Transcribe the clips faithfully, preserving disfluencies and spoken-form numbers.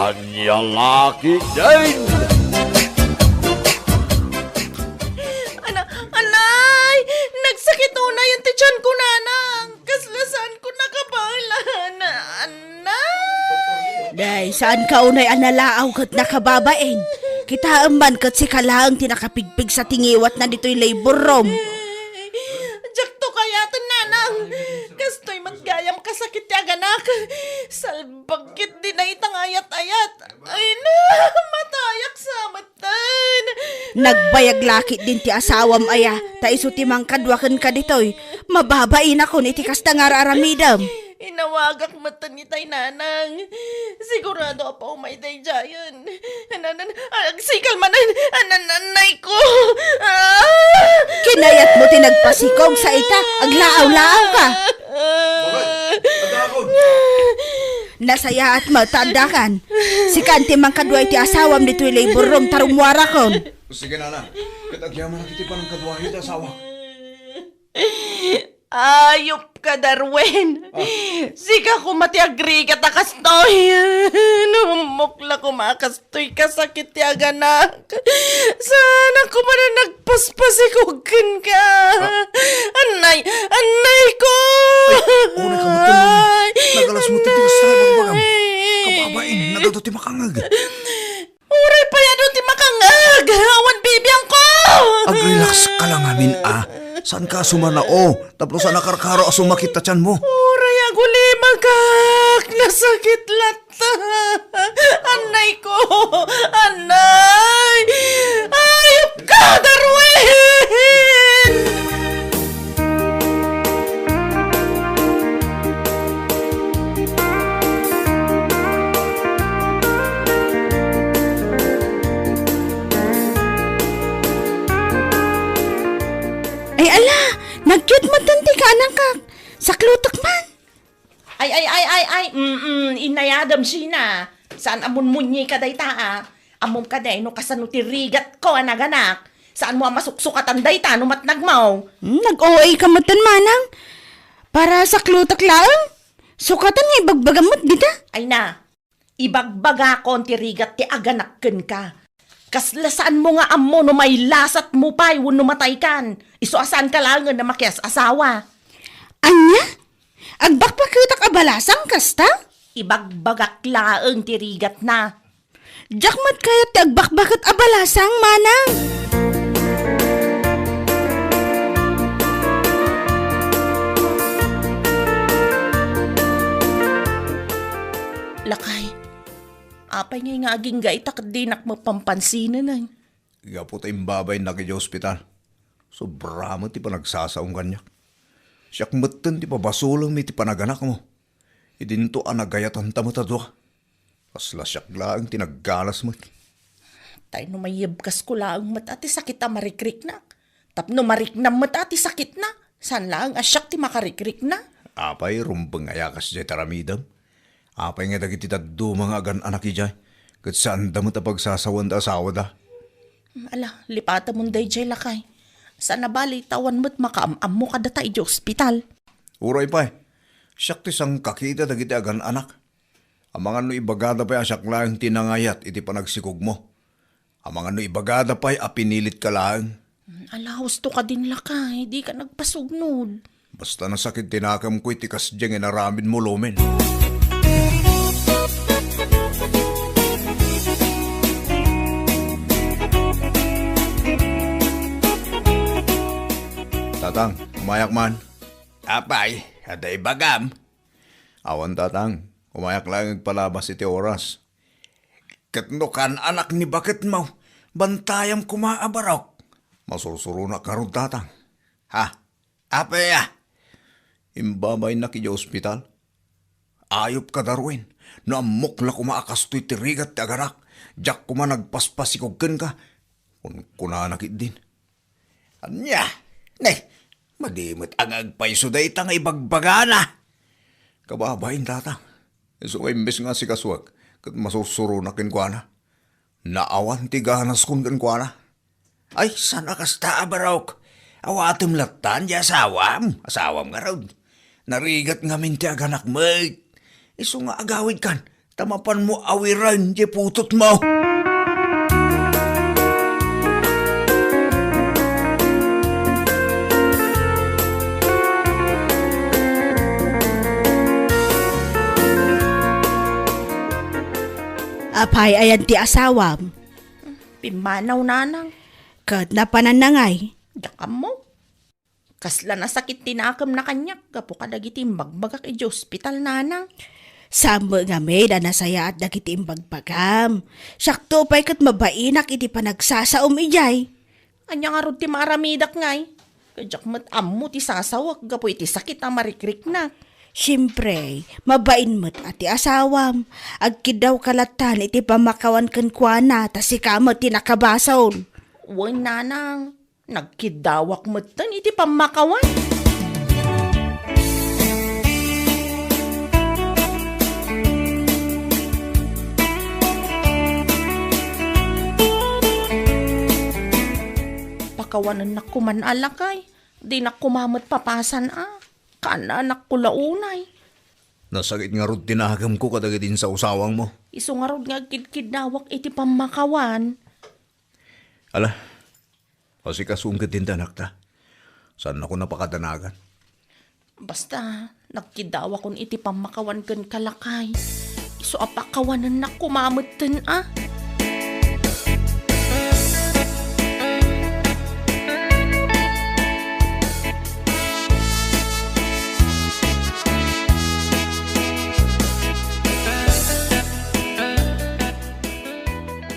Ania la ketdin? Ana-, anay! Nagsakit unayen ti tianko, nanang! Kasla saanko nakabaelan! Anay! Nay, saanka unay a nalaaw ket nakababain. Kitaem man ket sika laeng ti nakapigpigsa ti ngiwatna ditoy labor room. Diakto kayaten, nanang. Kastoy met gayam kasakit ti aganak. Salbag ketdi dayta nga ayat-ayat. Ay na, matayak sa metten. Nagbayag la ketdin ti asawam aya, ta isu ti mangkadua kenka ditoy. Mababainak iti kasta nga ar-aramidem. Inawagak metten itay, nanang. Sigurado a paumay daydiayen. Anan, agsikal manen. Anan, anay ko. Ah! Kinayatmo ti nagpasikog sa ita, aglaaw-laaw ka. Bakit? Adda akon. Nasayaat met ta addakan. Sika ti mangkadua iti asawam ditoy labor room ta rummuarakon. Sige, nana. Ket agyamanak iti panangkadua iti asawa. Ayupka, Darwin. Ah. Sika koma ti agrigat a kastoy. Nammok la koma a kastoy kasakit ti aganak. Saanak koma a nagpaspasikog kenka. Ah. Anay, anay ko. Ay, unay ka met, Darwin. Ay, nagalas mo ti anay. Tigas na bagbagam. Kababain, nagadu ti makangag. Uray pay adu ti makangag, awan bibiangko! Ag-relax ka la ngamin, a. Saanka a sumanao, tapno saan a karkaro a sumakit ta tianmo. Uray agulimagak, nasakit latta. Anay ko, anay! Ayupka, Darwin! Ay, ala, nagkit met ti kaanakak. Saklutak man. Ay, ay, ay, ay, ay, mm, inayadem, Sheena. Saan a munmunyi ka dayta, a? Ammom kadi no kasano ti rigatko a naganak? Saanmo a masuksukatan dayta no matnagmo? Hmm, nag-O A ka metten, manang. Para saklutak laeng. Sukatan nga ibagbagam met dita. Ay na, ibagbagakon ti rigat ti aganak kenka. Kasla saanmo nga ammo no mailasatmo pay wenno mataykan. Isu a saanka laengen a makias-asawa. Ania? Agbakbaketak a balasang kasta? Ibagbagak laeng ti rigatna. Diak met kayat ti agbakbaket a balasang, manang. Lakay, apay ngay nga agingga ita ket dinak mapampansinan, ay? Gapu ta imbabainnak idiay ospital, sobra met ti panagsasaom kaniak. Siak metten ti pabasolem iti panaganakmo. Idinto a nagayatanta met a dua. Kasla siak laeng ti naggalas met. Tay no mayebkasko laeng met a ti sakit a marikriknak. Tapno mariknam met a ti sakitna, saan laeng a siak ti makarikrikna. Apay, rumbeng aya kasdiay ti aramidem? Apay nga dagiti dadduma nga agan-anak idiay, ket saanda met a pagsasawaen ti asawada? Ala, lipatemon daydiay, lakay. Saan a bali ta awan met makaam-ammo kadata idiay ospital. Uray pay, siak ti sangkakita dagiti agan-anak. Amangan no ibagada pay a siak laeng ti nangayat iti panagsikogmo. Amangan no ibagada pay a pinilitka laeng. Ala, husto kadin, lakay, dika nagpasugnod. Basta nasakit ti nakemko iti kasdiay nga inaramidmo, Lumen. Tatang, umayak man. Apay, adda ibagam? Awan, Tatang. Umayak laeng agpalabas iti oras. Ket no kaan-anak ni baketmo, bantayam koma a barok. Masursuronak ngarud, Tatang. Ha? Apay a? Imbabainnak idiay ospital. Ayupka, Darwin. No ammok la koma a kastoy ti rigat ti aganak, diak koma nagpaspasikog kenka. Kunkunana ketdin. Ania? Ne, madi met a nga agpayso dayta nga ibagbagana. Kababain, Tatang. Isu nga imbes nga asikasuak, ket masursuronak kenkuana. Naawan ti ganaskon kenkuana. Ay, saan a kasta a barok? Awatem lattan ti asawam. Asawam ngarud. Narigat ngamin ti aganak met. Isu nga agawidkan, ta mapanmo awiren ti putotmo. Apay, ayan ti asawam? Pimmanaw, nanang. Ket napananna ngay? Diak ammo. Kasla nasakit ti nakemna kaniak gapu kadagiti imbagbagak idiay ospital, nanang. Saan met ngamin a nasayaat dagiti imbagbagam. Siakto pay ket mabainak iti panagsasaom idiay. Ania ngarud ti maaramidak ngay? Ket diak met ammo ti sasawek gapu iti sakit a marikriknak. Siempre, mabain met a ti asawam. Agkiddawka lattan iti pammakawan kenkuana, ta sika met ti nakabasol. Wen, nanang. Nagkiddawak metten iti pammakawan. Pakawanennak koman a, lakay. Dinak koma met papasan a. Kaanakko la unay. Nasakit ngarud ti nakemko kadagiti insawsawangmo. Isu ngarud nga agkidkiddawak iti pammakawan. Ala, asikasuon ketdi ti anakta. Saannakon a pakadanagan. Basta, nagkiddawakon iti pammakawan kenka, lakay. Isu a pakawanennak koma metten a.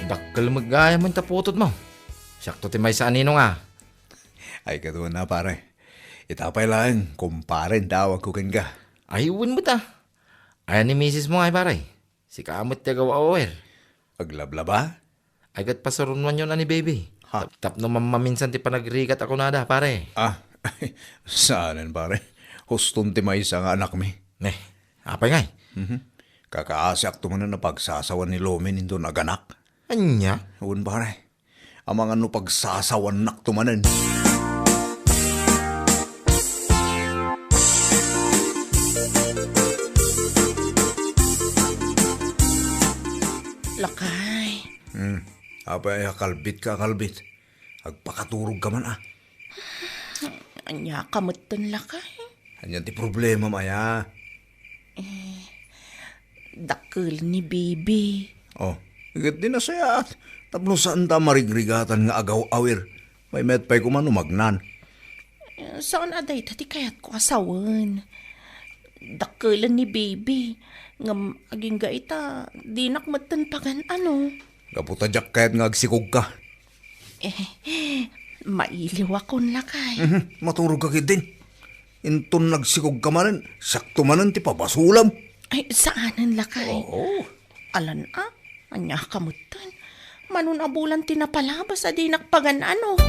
Dakkel met gayam ti putotmo. Siakto ti maysa a ninong a. Ay, kaduana, pare. Ita pay laeng, kumpare ti awagko kenka. Ay, wen met a. Ayan ni misismo ngay, pare? Sika met ti agaw-awer. Aglablaba? Ay, ket pasurunoanyon a ni baby. Ha? Tap-, tapno mammaminsan ti panagrigat a kunada, pare. Ah, saanen, pare. Huston ti maysa nga anakmi. Ne, apay ngay? Mhm. Kakaasiakto manen a pagsasawan ni Lomin inton aganak. Ania? Wen, pare. Amangan no pagsasawannakto manen. Lakay. Hmm. Apay a kalbitka, kalbit? Agpakaturogka man a. Ania ka metten, lakay? Ania ti problemam aya? Eh, dakkel ni baby. Oh, ket di nasayaat. Tapno saanta a marigrigatan nga agaw-awer. Maymayat pay koma no magnan. Eh, saan a dayta ti kayatko a sawen. Dakkelen ni baby. Ngem agingga ita, dinak metten pagan-ano. Gapu ta diak kayat nga agsikogka. Eh, mailiwakon, lakay. Mhm, maturogka ketdin. Inton nagsikogka manen, siakto manen ti pabasolam. Ay, saanen, lakay. Oo. Alan a, ania ka metten? Mano a bulan ti napalabas a dinak pagan-ano.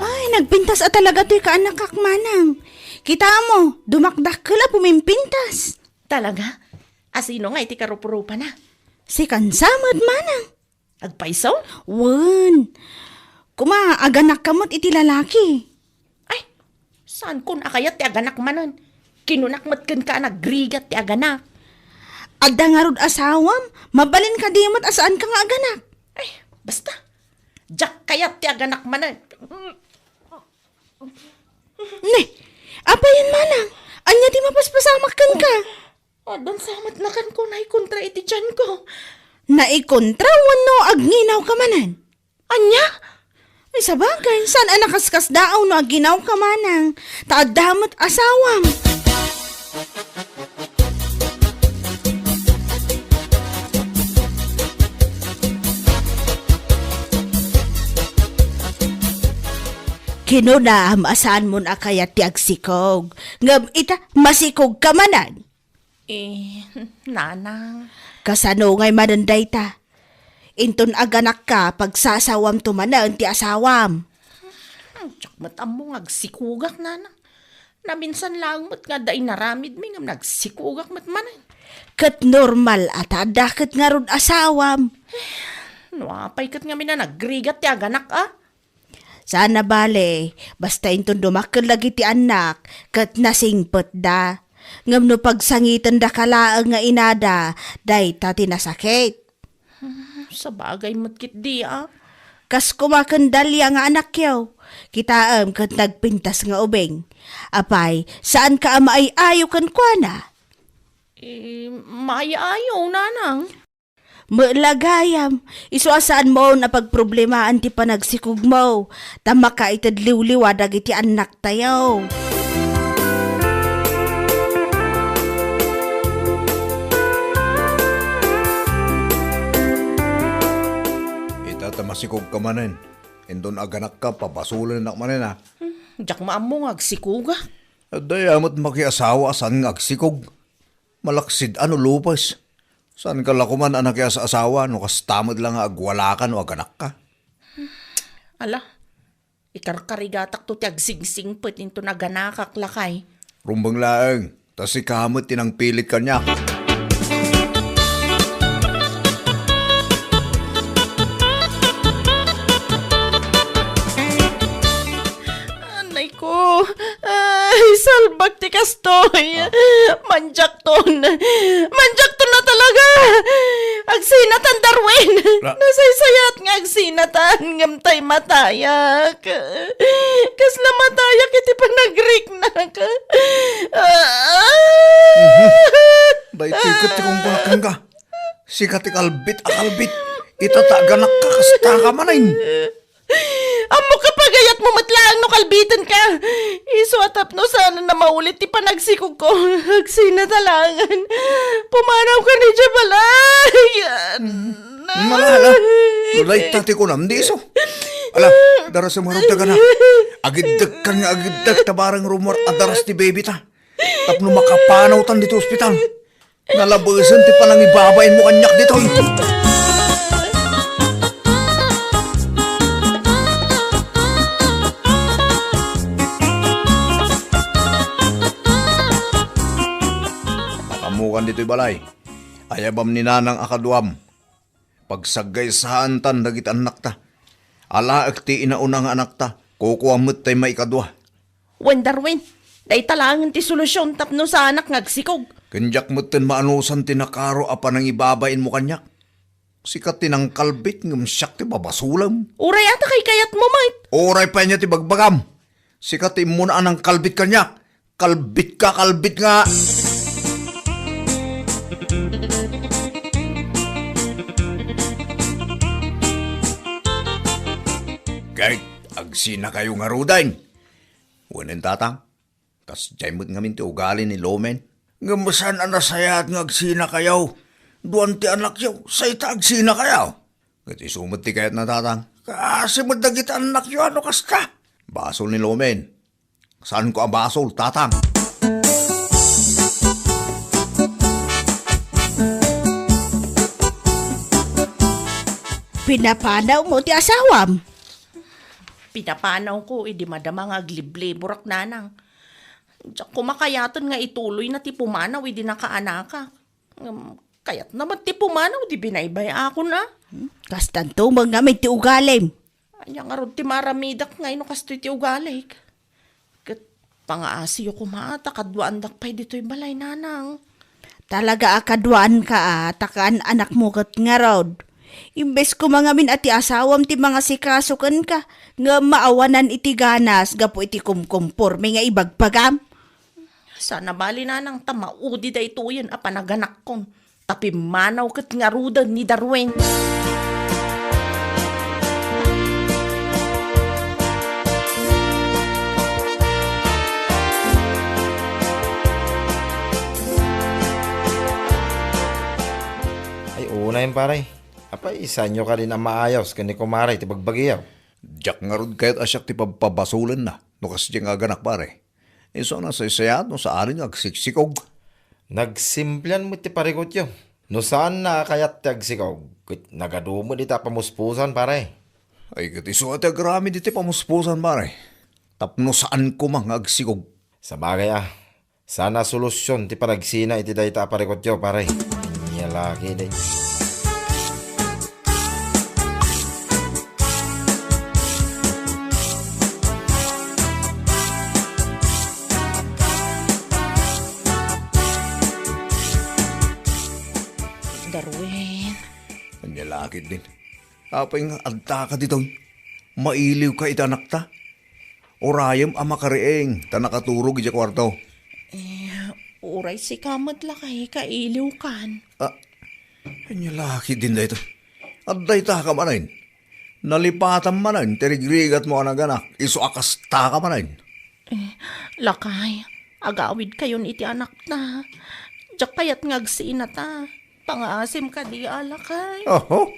Ay, nagpintas a talaga toy kaanakak, manang. Kita mo, dumakdakkel a pumimpintas. Talaga? Asino nga iti karuprupana? Si Kansamet, manang. Agpayso? Wen. Kuma, aganakka met iti lalaki. Ay, saankon a kayat ti aganak manen. Kinunak met kenka a nagrigat ti aganak. Adda ngarud asawam, mabalin kadi met a saanka nga aganak. Ay, basta. Diak kayat ti aganak manen. Ne, apayen manang? Ania ti mapaspasamak kenka? Addan sa met nakanko naikontra iti tianko. Naikontra wenno agnginaw ka manen? Ania? Ay, sabagay, saan a nakaskasdaaw no agnginaw ka manang? Ta adda met asawam. Kinunam a saanmon a kayat ti agsikog, ngem ita, masikog ka manen. Eh, nanang. Kasano ngay manen dayta? Inton aganakka, pagsasawamto manen ti asawam. Hmm, diak met ammo nga agsikogak, nanang. Naminsan laeng met nga adda inaramidmi ngem nagsikugak met manen. Ket normal a ta adda ket ngarud asawam. No apay ket ngamin a nagrigat ti aganak a? Saan a bale, basta inton dumakkel dagiti annak, ket nasingpetda. Ngem no pagsangitendaka laeng nga inada, dayta ti nasakit. Hmm, sabagay met ketdi a. Kas koma ken Dalia nga anakyo. Kitaem ket nagpintas nga ubing. Apay, saanka a maay-ayo kenkuana? Eh, maay-ayo, nanang. Met la gayam, isu a saanmo a pagproblemaan ti panagsikogmo, ta makaited liwliwa dagiti annaktayo. Ita ta masikogka manen. Inton aganakka, pabasolennak manen a. Hmm, diak maammo nga agsikogak. Adda met makiasawa a saan nga agsikog. Malaksid a no lupes. Saanka la koman a nakias-asawa no kasta met la nga agwalaka no aganakka. Ala, ikarkarigatakto ti agsingsingpet inton aganakak lakay. Rumbeng laeng, ta sika met ti nangpilit kaniak. Anay ko, ay, salbag ti kastoy. Ah. Manjakton. Manjakton na talaga. Agsinatan, Darwin. La- Nasaysayaat nga agsinatan, ngem tay matayak. Kasla matayak iti panagriknak. Ah. Mhm. Daytoy ket ti kunkunak kenka. Sika ti kalbit a kalbit. Ita ta aganakka, kasta ka manen. Ammok a pagayatmo met laeng no kalbitenka. Isu a tapno saan a maulit ti panagsikogko. Agsinata laengen. Pumanawka idiay balay. Malala. No dayta ti kunam, di isu. Ala, darasem ngarud dagana. Agiddekkan nga agiddek ta bareng rummuar a daras ti baby ta. Tapno makapanawtan ditoy ospital. Nalabesen ti panangibabainmo kaniak ditoy. Makaammokan ditoy balay. Ayabam ni nanang a kaduam. Pagsagaysaantan dagiti annakta. Alaek ti inauna nga anakta, kukuam met tay maikadua. Wen, Darwin, dayta laengen ti solusion tapno saanak nga agsikog. Ken diak metten maanusan ti nakaro a panangibabainmo kaniak. Sika ti nangkalbit ngem siak ti babasolem. Uray a ta kaykayatmo met. Uray pay ania ti bagbagam. Sika ti immuna a nangkalbit kaniak. Kalbit ka, kalbit nga. Ket agsinakayo ngaruden. Wen, tatang, kasdiay met ngamin ti ugali ni Lomen. Ngem saan a nasayaat nga agsinakayo. Duan ti anakyo, say ta agsinakayo. Ket isu met ti kayatna, tatang. Kaasi met dagiti annakyo a no kasta. Basol ni Lomen. Saanko a basol, tatang. Pinapanawmo ti asawam? Pinapanawko idi madama nga aglibliburak, nanang. Diak koma kayaten nga ituloyna ti pumanaw idi nakaanakak. Ngem, kayatna met ti pumanaw, di binaybay-akon a. Hmm? Kastanto met ngamin ti ugalim. Ania ngarud ti maaramidak nga no kastoy ti ugalik? Ket pangaasiyo koma ta kaduaandak pay ditoy balay, nanang. Talaga a kaduaanka a, ta kaan-anakmo ket ngarud. Imbes koma ngamin a ti asawam ti mangasikaso kenka, ngem maawanan iti ganas gapu iti kumkumporme nga ibagbagam. Saan a bali, nanang, ta maudi daytoyen a panaganakkon, ta pimmanaw ket ngaruden ni Darwin. Ay, unay, pare. Apay, saanyo kadin a maayos ken ni kumare ti bagbagiyo? Diak ngarud kayat a siak ti pabpabasolenna no kasdiay nga aganak, pare. Isu a nasaysayaat no saanen nga agsiksikog. Nagsimplian met ti parikutyo. No saanna a kayat ti agsikog, ket nagadu met ita a pamuspusan, pare. Ay, ket isu a ti agraman iti pamuspusan, pare. Tapno saan koma nga agsikog, Sabagay a, saan a solusion ti panagsina iti dayta a parikutyo, pare. Ania la ketdin. Darwin. Ania la ketdin. Apay nga adda ka ditoy? Mailiw ka iti anakta? Urayem a makariing ta nakaturog idiay kuarto. Eh, uray sika met lakay kailiwkan. Ah, ania la ketdin daytoy? Adda ita ka manen. Nalipatam manen ti rigrigatmo a naganak, isu a kasta ka manen. Eh, lakay, agawidkayon iti anakta. Diak kayat nga agsinata. Pangaasim kadi a lakay. Oho,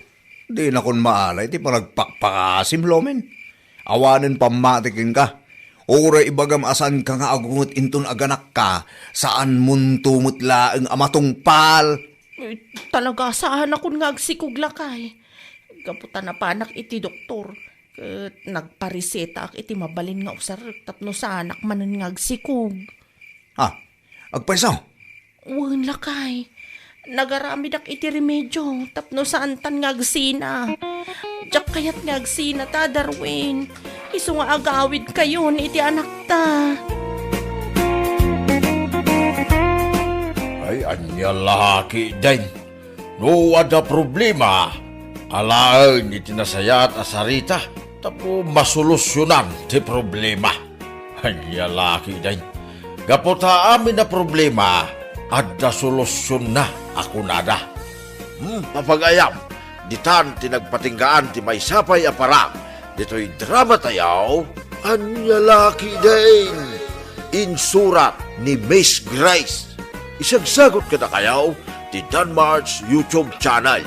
dinakon maala iti panagpakpakaasim, Lomen. Awanen pammati kenka. Uray ibagam a saanka nga agunget inton aganakka, saanmonto met laeng a matungpal. Eh, talaga, saanakon nga agsikog lakay. Gapu ta napanak iti doktor, ket nagparesetaak iti mabalin nga usarek tapno saanak manen nga agsikog. Ah, agpayso? Wen, lakay. Nagaramidak iti remedio tapno saantan nga agsina. Diak kayat nga agsinata, Darwin. Isu nga agawidkayon iti anakta. Ay, ania la ketdin. No adda problema, alaen iti nasayaat a sarita tapno masolusionan ti problema. Ania la ketdin. Gapu ta amin a problema, adda solusionna a kunada. Hmm, mapagayam, ditan ti nagpatinggaan ti maysa pay a parang ditoy drama tayo. Ania la ketdin. Insurat ni Miss Grace. Isagsagut kadakayo ti Danmar's YouTube channel.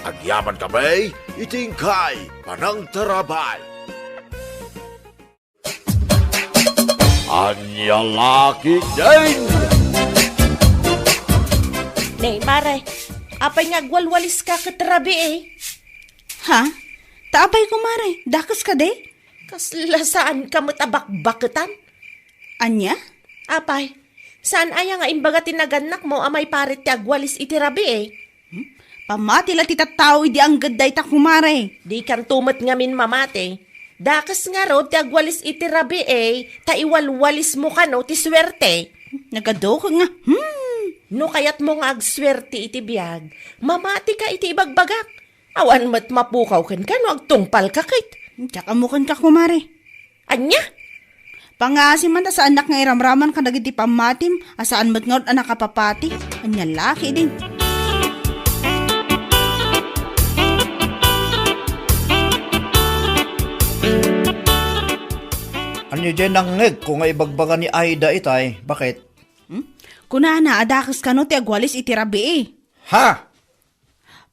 Agyaman kami iti inkay panangtarabay. Ania la ketdin! Ne, mare, apay nga agwalwaliska ket rabii? Ha? Ta apay, kumare, dakes kadi? Kasla saanka met a bakbaketan? Ania? Apay, saan aya nga imbaga ti nagannakmo a maiparit ti agwalis iti rabii? Hmm? Pammati la ti tattao idi angged dayta, kumare. Dikanto met ngamin mamati. Dakes ngarud ti agwalis iti rabii, ta iwalwalismo kano ti suerte. Nagaduket nga, hmm. No kayatmo nga agsuerte iti biag, mamatika iti ibagbagak. Awan met mapukaw kenka no agtungpalka ket. Diak ammo kenka, kumare. Ania? Pangaasim man ta saannak nga iramraman kadagiti pammatim a saan met ngarud a nakapapati. Ania la ketdin? Ania diay nangngegko nga ibagbaga ni Aida itay? Baket? Hmm? Kunana a dakes kano ti agwalis iti rabii. Ha?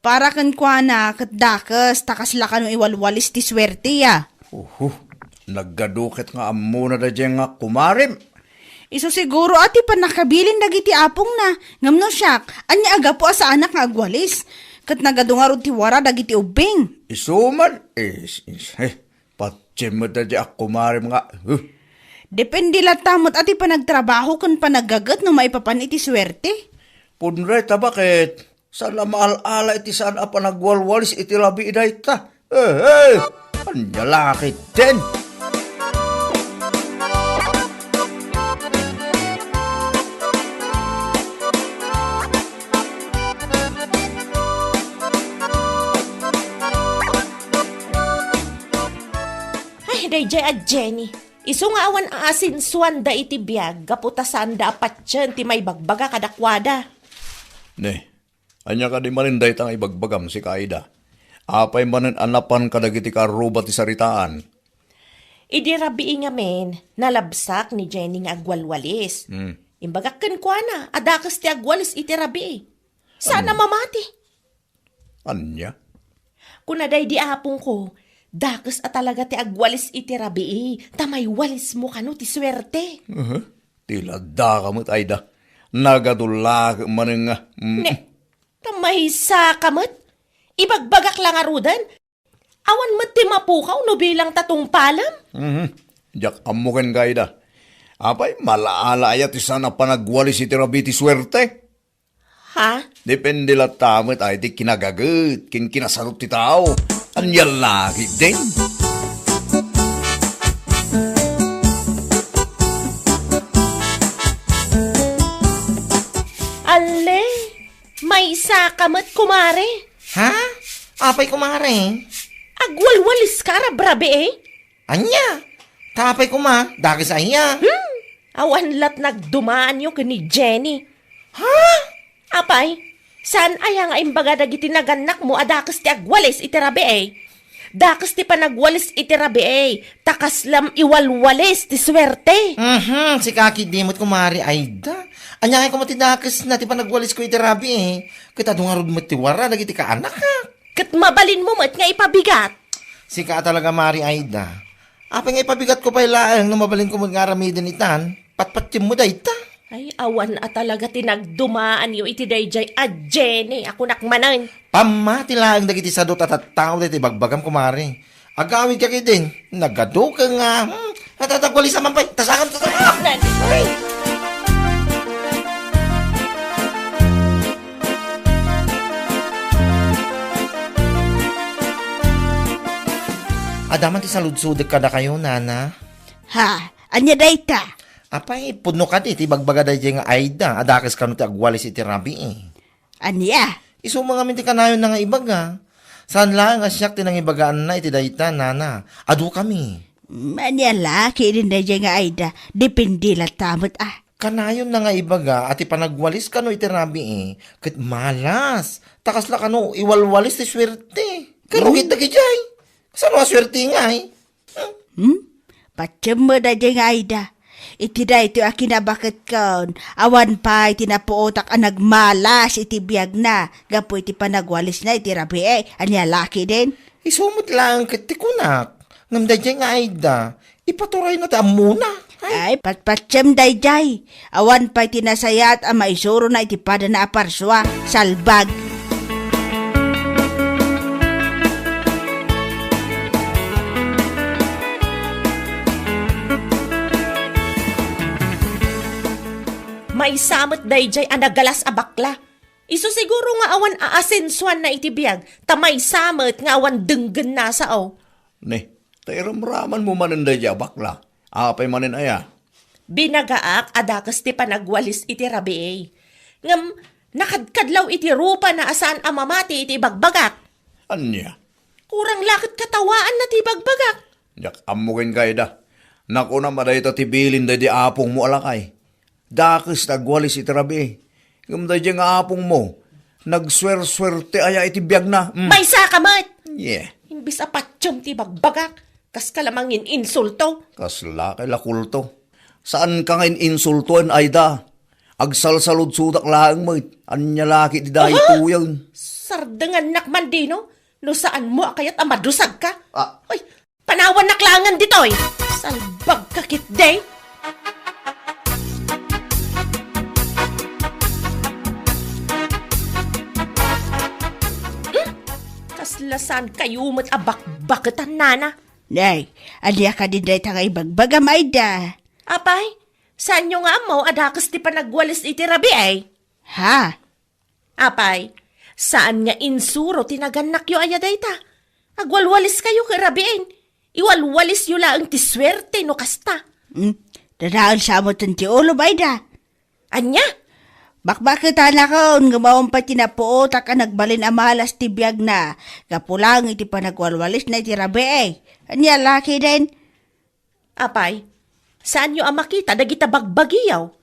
Para kenkuana ket dakes, ta kasla kano iwalwalis ti suerte, a. Uhu, nagadu ket nga ammona daydiay nga kumarem. Isu siguro a ti pannakabilin dagiti apongna, ngem no siak, ania a gapu a saanak nga agwalis? Ket nagadu ngarud ti wara dagiti ubbing. Isu man, is, is, eh, patiem met daydiay a kumarem nga, huh. Depende latta met a ti panagtrabaho ken panaggaget no maipapan iti suerte. Pudno dayta, baket? Saan a maal-ala iti saan a panagwalwalis iti rabii dayta. Eh, eh! Ania la ketdin? Ay, daydiay a Jenny. Isu nga awan aasinsuanda iti biag gapu ta saanda a patien ti maibagbaga kadakuada. Ne, ania kadi manen dayta nga ibagbagam, sika Aida? Apay manen a napan kadagiti kaarruba ti saritaan? Idi rabii ngamin, nalabsak ni Jenny nga agwalwalis. Hmm. Imbagak kenkuana a dakes ti agwalis iti rabii. Saan a mamati. Ania? Kuna daydi apongko, dakes a talaga ti agwalis iti rabii, ta maiwalismo kano ti suerte. Aha. Ti ladaka met, Aida. Nagadu la manen nga, mm. Ne, ta maysa ka met? Ibagbagak la ngaruden? Awan met ti mapukaw no bilang ta tungpalem? Mhm. Diak ammo kenka, Aida. Apay, malaala aya ti saan a panagwalis iti rabii ti suerte? Ha? Depende latta met ay ti kinagaget ken kinasadot ti tao. Ania la ketdin? Alle, maysa ka met, kumare. Ha? Apay, kumare? Agwalwalis ka rabrabii, eh? Ania? Ta apay koma, dakes aya? Hmm? Awan lat nagdumaanyo ken ni Jenny. Ha? Apay, saan aya nga imbaga dagiti nagannakmo a dakes ti agwalis iti rabii? Dakes ti panagwalis iti rabii, ta kaslam iwalwalis ti suerte. Mhm, sika ketdi met, kumare Aida. Ania ngay koma ti dakesna ti panagwalisko iti rabii? Ket adu ngarud met ti wara dagiti kaanakak. Ket mabalinmo met nga ipabigat. Sika a talaga, Mari Aida. Apay nga ipabigatko pay laeng no mabalinko met nga aramiden itan? Patpatiemmo dayta. Ay, awan a talaga ti nagdumaanyo iti daydiay a Jenny a kunak manen. Pammati laeng dagiti sadot a tattao dayta ibagbagam, kumare. Agawidka ketdin, nagadu ka nga, hmm, natatagwalisan man pay, tasakam, tasakam! Ay! Adda man ti saludsodek kadakayo, nana. Ha? Ania dayta? Apay, pudno kadi ti ibagbaga daydiay nga Aida a dakes kano ti agwalis iti rabii. Ania? Isu man ngamin ti kanayonna nga ibaga. Saan laeng a siak ti nangibagaanna iti dayta, nana. Adukami. Mm, ania la ketdin daydiay nga Aida? Depende latta met, ah. Kanayonna nga ibaga a ti panagwalis kano iti rabii, ket malas. Ta kasla kano iwalwalis ti suerte. Karugit dagidiay. Saan a suerte ngay? Hmm? Patiem met daydiay nga Aida. Iti daytoy a kinabaketkon, awan pay ti napuotak a nagmalas iti biagna gapu iti panagwalisna iti rabii. Ania la ketdin? Isu met laeng ket ti kunak. Ngem daydiay nga Aida, ipaturayna ti ammona. Ay. Ay, patpatiem daydiay. Awan pay ti nasayaat a maisurona iti padana a parsua. Salbag. Maysa met daydiay a nagalas a bakla. Isu siguro nga awan aasensuanna iti biag, ta maysa met nga awan denggenna sao. Ne, ta iramramanmo manen daydiay a bakla. Apay manen aya? Binagaak a dakes ti panagwalis iti rabii. Ngem nakadkadlaw iti rupana a saan a mamati iti ibagbagak. Ania? Kurang la ket katawaanna ti ibagbagak. Diak ammo kenka, Aida. Nakunam a dayta ti bilin daydi apongmo a lakay. Dakes ti agwalis iti rabii. Ngem daydiay nga apongmo, nagsuersuerte aya iti biagna. Mm. Maysa ka met! Yeah. Imbes a patiem ti ibagbagak, kaska la mangin-insulto. Kasla kay la kulto. Saanka nga in-insultoen, Aida. Agsalsaludsodak laeng met. Ania la ketdi daytoyen? Aha! Sardengannak man dino, no saanmo a kayat a madusagka. Ah. Ay, panawannak laengen ditoy. Salbagka ketdi. Hmm? Kasla saankayo met a bakbaketan, nana. Nay, ania kadi dayta nga ibagbagam, Aida? Apay, saanyo nga ammo a dakes ti panagwalis iti rabii? Ha? Apay, saan nga insuro ti nagannakyo aya dayta? Agwalwaliskayo ket rabiin. Iwalwalisyo laeng ti suerte no kasta. Hmm? Dadael sa amutan ti ulo, Aida. Ania? Bakbaketanakon nga maupay ti napuotak a nagbalin a malas ti biagna gapu laeng iti panagwalwalisna iti rabii. Ania la ketdin? Apay, saanyo a makita dagita bagbagiyo?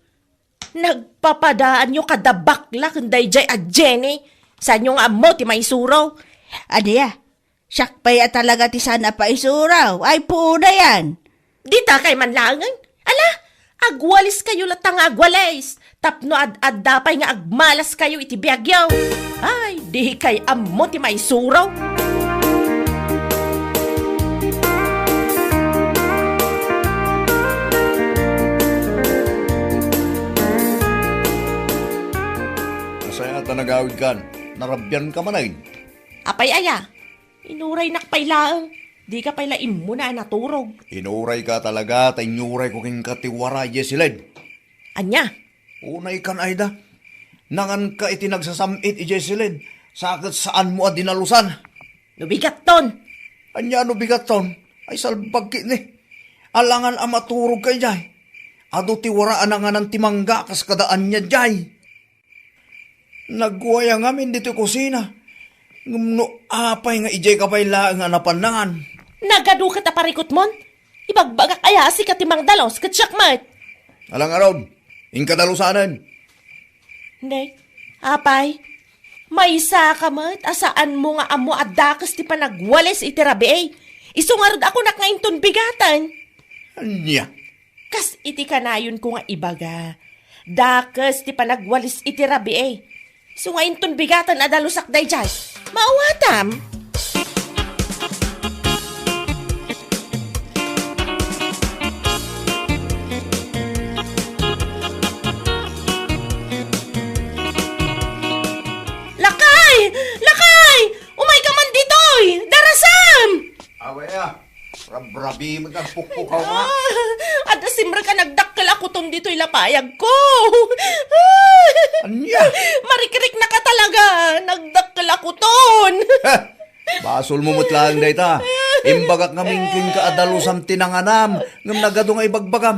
Nagpapadaanyo kada bakla ken daydiay a Jenny. Saanyo nga ammo ti maisuro? Ania? Siak pay a talaga ti saan a paisuro. Ay, puonayan. Dita kay man laengen. Ala, agwaliskayo latta nga agwalis. Tapno ad-adda pay nga agmalaskayo iti biagyo. Ay, dikay ammo ti maisuro. Nasayaat a nagawidkan. Narabianka manen. Apay aya? Inuraynak pay laeng. Dika pay la immuna a naturog. Inurayka talaga ta inyurayko kenka ti wara idiay siled. Ania? Unaykan, Aida. Nanganka iti nagsasam-it idiay siled, sa ket saanmo a dinalusan. No bigatton. Ania no bigatton? Ay, salbag ketdi. Alangan a maturogka idiay. Adu ti wara a nanganan ti mangga kas kada ania diay. Nagwaya ngamin ditoy kusina. Ngem no apay nga idiayka pay laeng a napannangan? Nagadu ket a parikutmon? Ibagbagak aya a sika ti mangdalus ket siak met? Ala ngarud, inka dalusanen. Ne, apay, maysaka met a saanmo nga ammo a dakes ti panagwalis iti rabii. Isu ngarud a kunak nga inton bigaten. Ania? Kas iti kanayonko nga ibaga, dakes ti panagwalis iti rabii. Isu nga inton bigaten a dalusak daydiay. Maawatam? Lakay! Lakay! Umayka man ditoy! Darasam! Away a, rabrabi met agpukpukaw nga. Ah, adda simrek a nagdakkel a kuton ditoy lapayagko. Ania? Marikriknaka talaga, nagdakkel a kuton. Heh, basolmo met laeng dayta. Imbagak ngamin kenka a dalusam ti nanganam, ngem nagadu nga ibagbagam.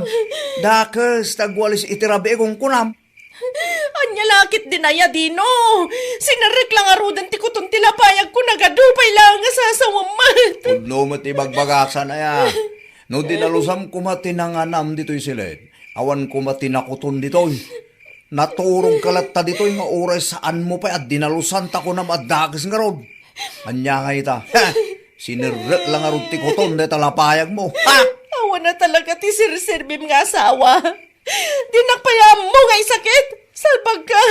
Dakes ti agwalis iti rabii, kunkunam. Ania la ketdin aya, Dino? Sinerrek la ngaruden ti kuton ti lapayagko, nagadu pay laeng a sasawem met. Pudno met ibagbagak, saan aya? No dinalusam koma ti nanganam ditoy siled, awan koma ti nakuton ditoy. Naturogka latta ditoy nga uray saanmo pay a dinalusan ta kunam a dakes ngarud. Ania ngay ita? Ha! Sinerrek la ngarud ti kuton dayta lapayagmo. Ha! Awan a talaga ti serserbim nga asawa. Dinak pay ammo nga isakit. Salbagka.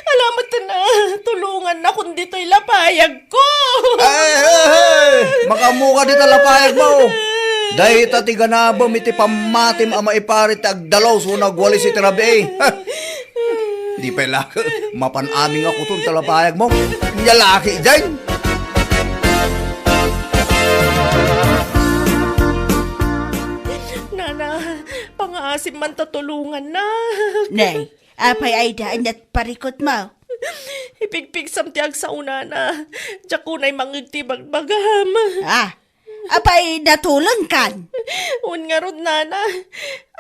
Ala met a tulongannakon ditoy lapayagko. Ay, ay, ay! Makaammoka dita lapayagmo. Dayta ti ganabem iti pammatim a maiparit ti agdalus wenno agwalis iti rabii. Di pay la mapan amin nga kuton ti lapayagmo. Nia la ketdin. Nana, pangaasim man ta tulongannak. Nay, apay, Aida, ania ti parikutmo? Ipigpigsam ti agsao, Nana. Diak unay mangngeg ti ibagbagam. Ah, apay, natulengkan? Wen ngarud, Nana.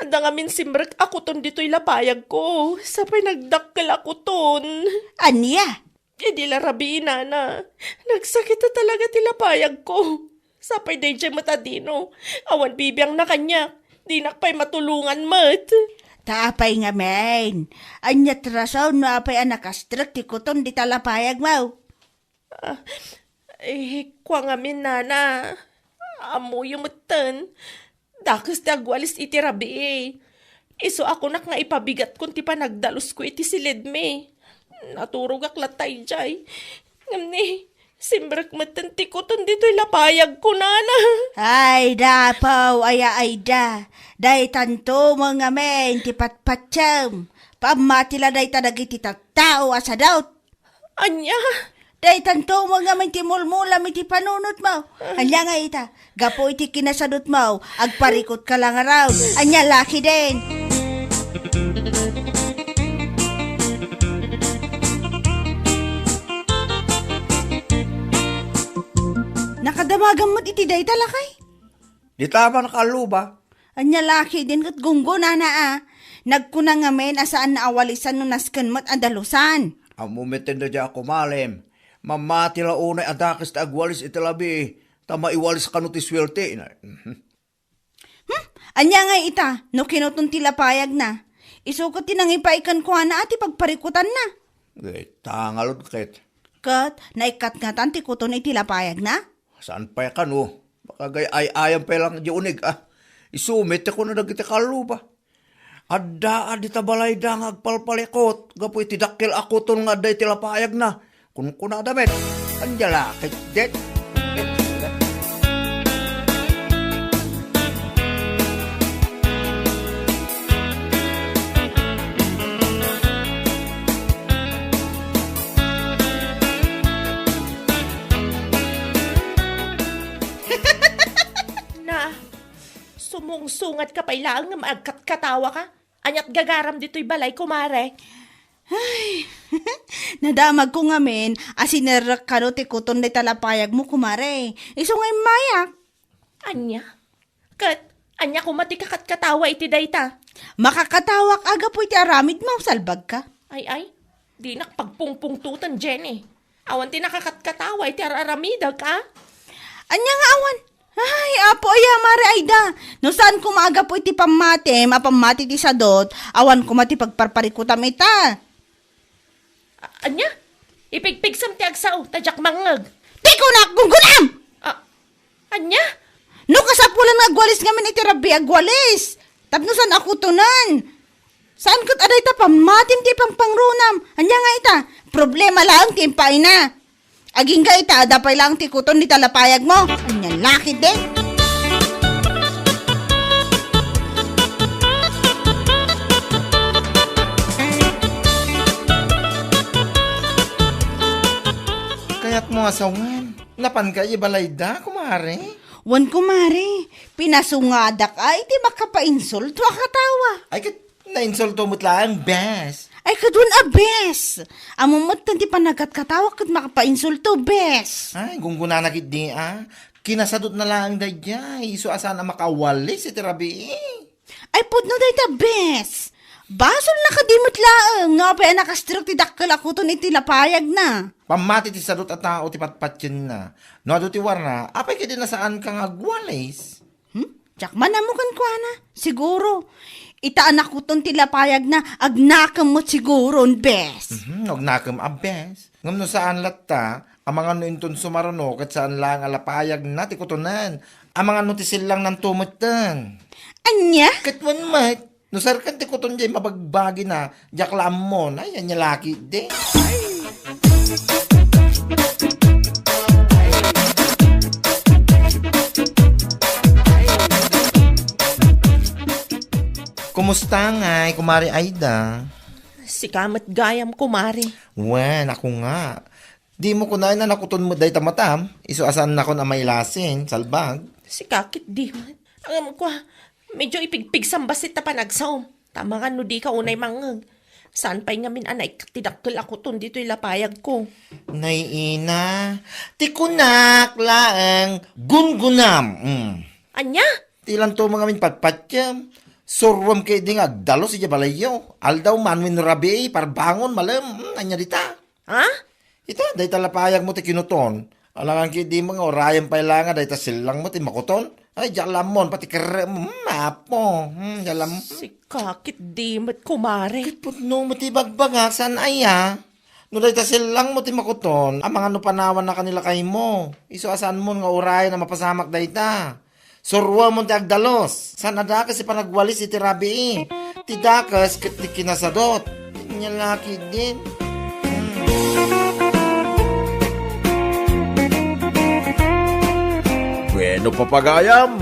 Adda ngamin simrek a kuton ditoy lapayagko. Sa pay nagdakkel a kuton. Ania? Idi la rabii, Nana, nagsakit a talaga ti lapayagko. Sa pay daydiay met a Dino, awan bibiangna kaniak. Dinak pay matulongan met. Ta apay ngamin? Ania ti rason no apay a nakastrek ti kuton dita lapayagmo? Ah, eh, kua ngamin, Nana. Ammoyo metten. Dakes ti agwalis iti rabii. Isu a kunak nga ipabigatkon ti panagdalusko iti siledmi. Naturogak latta idiay. Ngem ni, simrek metten ti kuton ditoy lapayagko, Nana. Ay, dapaw, aya, Aida. Daytanto met ngamin ti patpatiem. Pammati la dayta dagiti tattao a sadut. Ania? Daytanto met ngamin ti mulmulam iti panunotmo. Ania ngay ita? Gapu iti kinasadutmo, agparikutka la ngarud. Ania la ketdin? Nakadamagam met iti dayta, lakay? Dita man kalluba. Ania la ketdin ket gunggonana a. Nagkuna ngamin a saan a walisan no nasken met a dalusan. Ammo met ti dayta a kumalem. Mamati la unay a dakes ti agwalis iti labi, ta maiwalis kano ti suerte. Hmm? Ania ngay ita, no kinuton ti lapayagna? Isu ket ti nangipaay kenkuana a ti pagparikutanna. Dayta ngarud ket. Ket, naikkatngatan ti kuton iti lapayagna? Saan pay kano? Makagay-ay-ayam pay lang di unig, ah. Isu met ti kuna dagiti kalluba. Adda a dita balayda nga agpalpalikut gapu iti dakkel a kuton nga adda iti lapayagna. Kunkunada met, "Ania la ketdin?" Mungsungadka pay laeng ngem agkatkatawaka. Aniat gagaram ditoy balay, kumare? Ay, nadamagko ngamin a sinerrek kano ti kuton dayta lapayagmo, kumare. Isu nga immayak. Ania? Ket ania koma ti kakatkatawa iti dayta? Makakatawak a gapu iti aramidmo, salbagka. Ay, ay, dinak pagpungpungtoten, Jenny. Awan ti nakakatkatawa iti ar-aramidek, a? Ania nga awan? Ay, Apo aya, Mare Aida. No saan koma a gapu iti pammatim a pammati ti sadut, awan koma ti pagparparikutam ita. A-, ania? Ipigpigsam ti agsao, ta diak mangngeg. Ti kunak, gunggunam! A-, ania? No kasapulan nga agwalis ngamin iti rabii, agwalis. Tapno saan a kutonen. Saan ket a dayta pammatim ti pangpangrunam. Ania nga ita? Problema laeng ti impaayna. Agingga ita, adda pay laeng ti kuton dita lapayagmo. Ania la ketdi? Kayatmo a sawen, napanka idiay balayda, kumare? Wen, kumare. Pinasungadak a iti makapainsulto a katawa. Ay, ket nainsulto met laeng, bes. Ay, ket wen a, bes. Ammom metten ti panagkatkatawak ket makapainsulto, bes. Ay, gunggunana ketdi a. Kinasadutna laeng daydiay, isu a saan a makawalis iti rabii. Ay, pudno dayta, bes. Basolna kadi met laeng no apay a nakastrek ti dakkel a kuton iti lapayagna. Pammati ti sadut a tao ti patpatienna. No adu ti warna, apay ketdi a saanka nga agwalis? Hmm? Diak man ammo kenkuana. Siguro, ita a nakuton ti lapayagna, agnakem met siguron, bes. Mhm, agnakem a bes. Ngem no saan latta, amangan no inton sumaruno ket saan laeng a lapayagna ti kutonen. Amangan no ti sellangnanto metten. Ania? Ket wen met, no serken ti kuton diay mabagbagina, diak la ammon. Ay, ania la ketdi. Kumusta ngay, Kumare Aida? Sika met gayam, kumare. Wen, ako nga. Dimo kunaen a nakuton met dayta matam, isu a saannakon a mailasin, salbag. Sika ketdi met. Ngem kua, medyo ipigpigsam bassit ta panagsaom. Ta amangan no dika unay mangngeg. Saan pay ngamin a naikkat ti dakkel a kuton ditoy lapayagko. Nay ina, ti kunak laeng gunggunam. Mm. Ania? Ti lanto mo ngamin patpatiem. Suruem ketdi nga agdalus idiay balayyo. Aldaw man wenno rabii, parbangon, malem. Mm, ania dita? Ha? Ita, dayta lapayagmo ti kinuton. Alangan ketdi met nga urayen pay la nga dayta sellangmo ti makuton. Ay, diak la ammon, pati kerrem, mm, apo. Hmm, diak la am-, Sika ketdi met, kumare. Ket pudno met ti ibagbagak, saan aya? No dayta sellangmo ti makuton, amangan no panawanna kani lakaymo. Isu a saanmon nga urayen a mapasamak dayta. Suruemon ti agdalus. Saan a dakes ti panagwalis iti rabii. Ti dakes ket ti kinasadut. Ania la ketdin. Bueno, papagayam,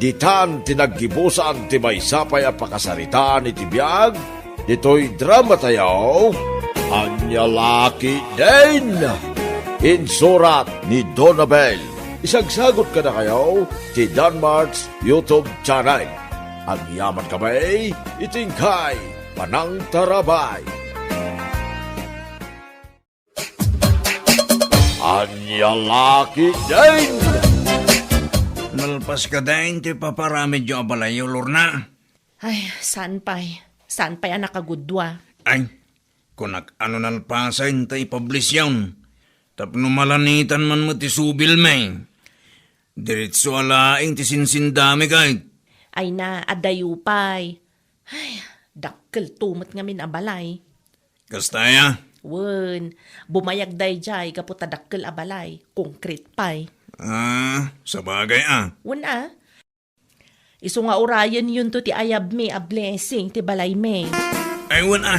ditan ti naggibusan ti maysa pay a pakasaritaan iti biag. Ditoy dramatayo, Ania la ketdin? Insurat ni Donabel. Isagsagut kadakayo ti Danmark's YouTube channel. Agyamankami iti inkay panangtarabay. Ania la ketdin? Nalpas kadi ti paparamidyo a balayyo, Lorna? Ay, saan pay. Saan pay a nakagudua. Ay, kunak a no nalpasen ta ipublisyon. Tapno malanitan man met ti subilmi. Diretso a laeng ti sinsindami ket. Ay na, adayo pay. Ay, dakkelto met ngamin a balay. Kasta aya? Wen, bumayag daydiay gapu ta dakkel a balay, konkret pay. Ah, sabagay a. Wen a. Isu nga urayennonto ti ayabmi a blessing ti balaymi. Ay, wen a.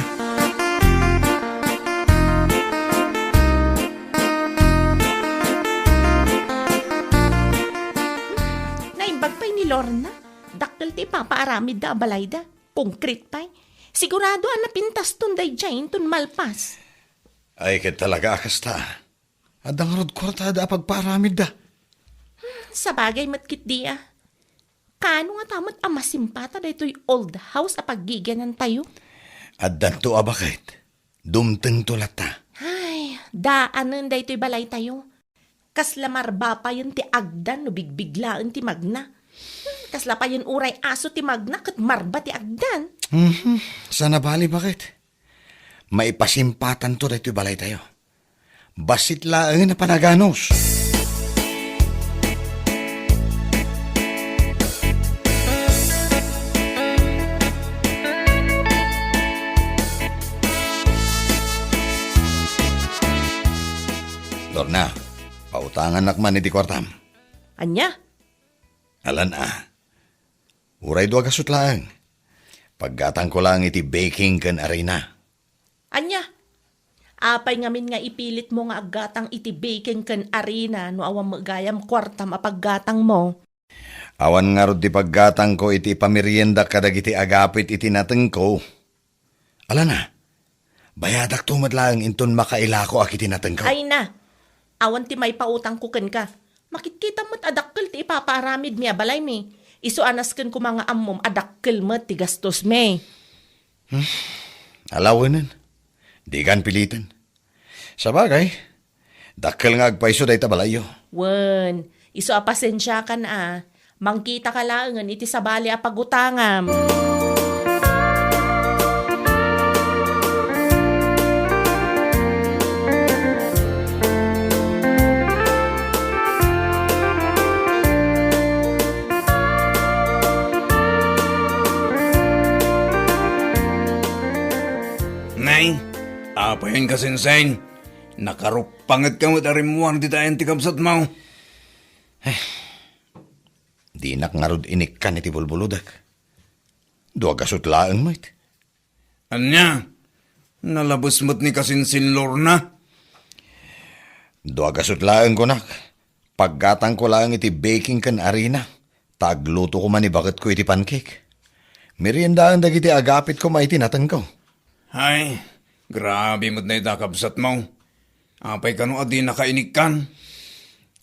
Naimbag pay ni Lorna. Dakkel ti ipapaaramidda a balayda. Konkret pay. Sigurado a napintaston daydiay inton malpas. Ay, ket talaga a kasta. Adda ngarud kuartada a pagpaaramidda. Hmm, sabagay met ketdi a. Paano ngata met a masimpata daytoy old house a paggigianantayo? Addanto a baket. Dumtengto latta. Ay, daanen daytoy balaytayo. Kasla marba payen ti agdan no bigbiglaen ti magna. Hmm, kasla payen uray aso ti magna ket marba ti agdan. Mhm. Sana bali, baket. Maipasimpatanto daytoy balaytayo. Bassit laengen a panaganus. Lorna, pautangannak man iti kuartam. Ania? Alan a. Uray dua gasut laeng. Paggatangko laeng iti baking ken arina. Ania? Apay ngamin nga ipilitmo nga aggatang iti baking ken arina no awan met gayam kuartam a paggatangmo? Awan ngarud ti paggatangko iti pamerienda kadagiti agapit iti natengko. Alana, bayadakto met laeng inton makailako a iti natengko. Ay na, awan ti maipautangko kenka. Makitkita met a dakkel ti ipapaaramidmi a balaymi. Isu a nasken koma nga ammom a dakkel met ti gastosmi. Hmm. Alawenen. Dikan piliten. Sabagay, dakkel nga agpayso dayta balayyo. Wen, isu a pasensiakan a, mangkitaka laengen iti sabali a pagutangam. Nay, apayen ka, Sensei? Nakarupangetka met a rimmuar dita ayan ti kabsatmo. Dinak ngarud inikkan iti bulbulodek. Dua gasut laeng met. Ania? Nalabes met ni kasinsin Lorna? Dua gasut laeng, kunak. Paggatangko laeng iti baking ken arina, ta agluto koma ni baketko iti pancake. Meriendaen dagiti agapit koma iti natengko. Ay, grabe met dayta kabsatmo. Apay kano a dinaka inikkan?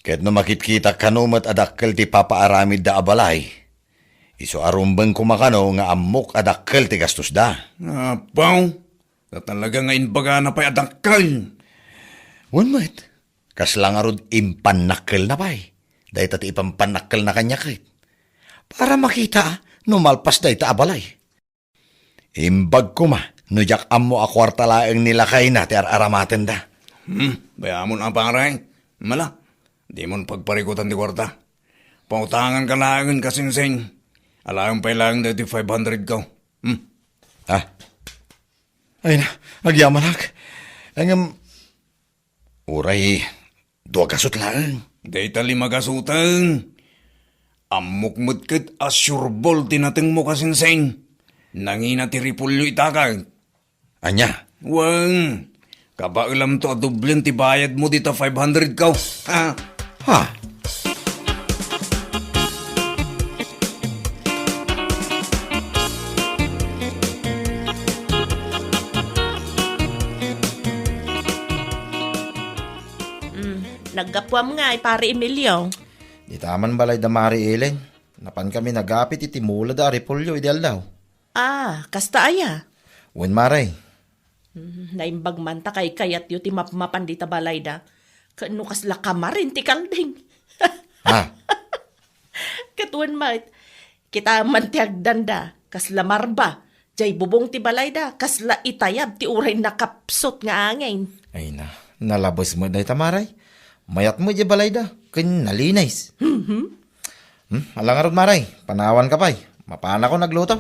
Ket no makitkitak kano met a dakkel ti papaaramidda a balay, isu a rumbeng koma kano nga ammok a dakkel ti gastosda. Apaw, ta talaga nga imbagana pay a dakkel. Wen met, kasla ngarud impannakkelna pay. Dayta ti ipampannakkelna kaniak ket para makita no malpas dayta a balay. Imbag koma no diak ammo a kuarta laeng ni lakayna ti ar-aramatenda. Hmm, bayamon a, pare. Mala, dimon pagparikutan ti kuarta. Pautanganka laengen, kasinsin. Alaem pay laeng daytoy five hundred ko. Hmm. Ha? Ay na, agyamanak. Ngem, uray dua gasut laeng. Dayta lima gasuten. Ammok met ket a sureball ti natengmo, kasinsin. Nangina ti repolyo ita ket. Ania? Wen, kabaelamto a doblen ti bayadmo dita five hundred ko. Ha? Ha? Mm, naggapuam ngay, Pare Emilio. Dita man balay da Mare Ellen. Napankami nagapit iti mula da a repolyo idi aldaw. Ah, kasta aya? Wen, Mare. Hmm, naimbag man ta kaykayatyo ti mapmapan dita balayda. Ket no kasla kamarin ti kalding. Ha? Ket wen met, kita man ti agdanda, kasla marba. Jay bubong ti balayda, kasla itayab ti uray nakapsut nga angin. Ay na, nalabes met dayta, Mare. Mayat met jay balayda, ken nalinis. Mhm. Hmm, ala ngarud, Mare, panawanka pay. Mapanakon agluto.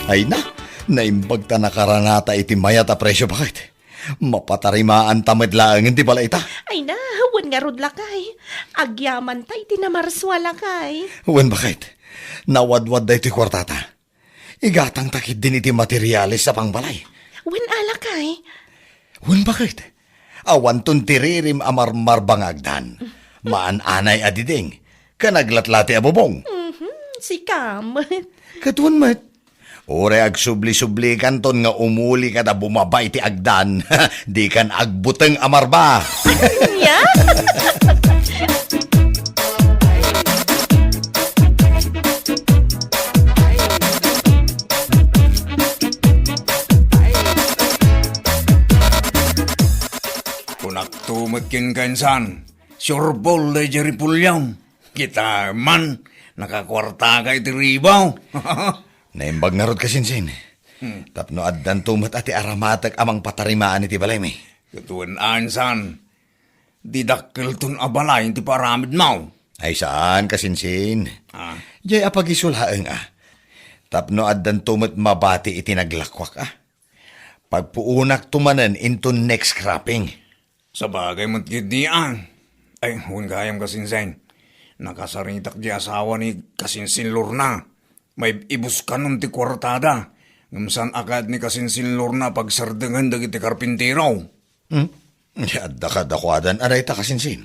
Ay na, naimbag ta nakaranata iti mayat a presio, baket. Mapatarimaanta met laengen ti balayta. Ay na, wen ngarud lakay. Agyamanta iti namarsua lakay. Wen, baket. Nawadwad daytoy kuartata. Igatangta ketdin iti materiales a pangbalay. Wen a lakay. Wen, baket. Awanton ti ririm a marmarba nga agdan. Maan-anay a diding. Ken aglatlati a bubong. Mhm, sika met. Ket wen met. Uray agsubli-sublikanton nga umuli kada bumaba iti agdan, dikan agbuteng a marba. Ania? Kunakto met kenka, insan, sureball daydiay Repollon. Kita man, nakakuartaka iti ribaw. Naimbag ngarud, kasinsin. Hmm. Tapno addanto met a ti aramatek a mangpatarimaan iti balaymi. Ket wen, insan, didakkelton a balay ti paaramidmo. Ay saan, kasinsin. Ah. Diay a pagiso laeng, a. Tapno addanto met mabati iti naglakuak, a. Pagpuonakto manen inton next cropping. Sabagay met ketdi, a. Ay, wen gayam, kasinsin. Nakasaritak di asawa ni kasinsin Lorna. Maib-ibuskanon ti kuartada. Ngem saan a kayat ni kasinsin Lorna pagsardengen dagiti karpintero. Hmm? Adda kadakuadan a dayta, kasinsin.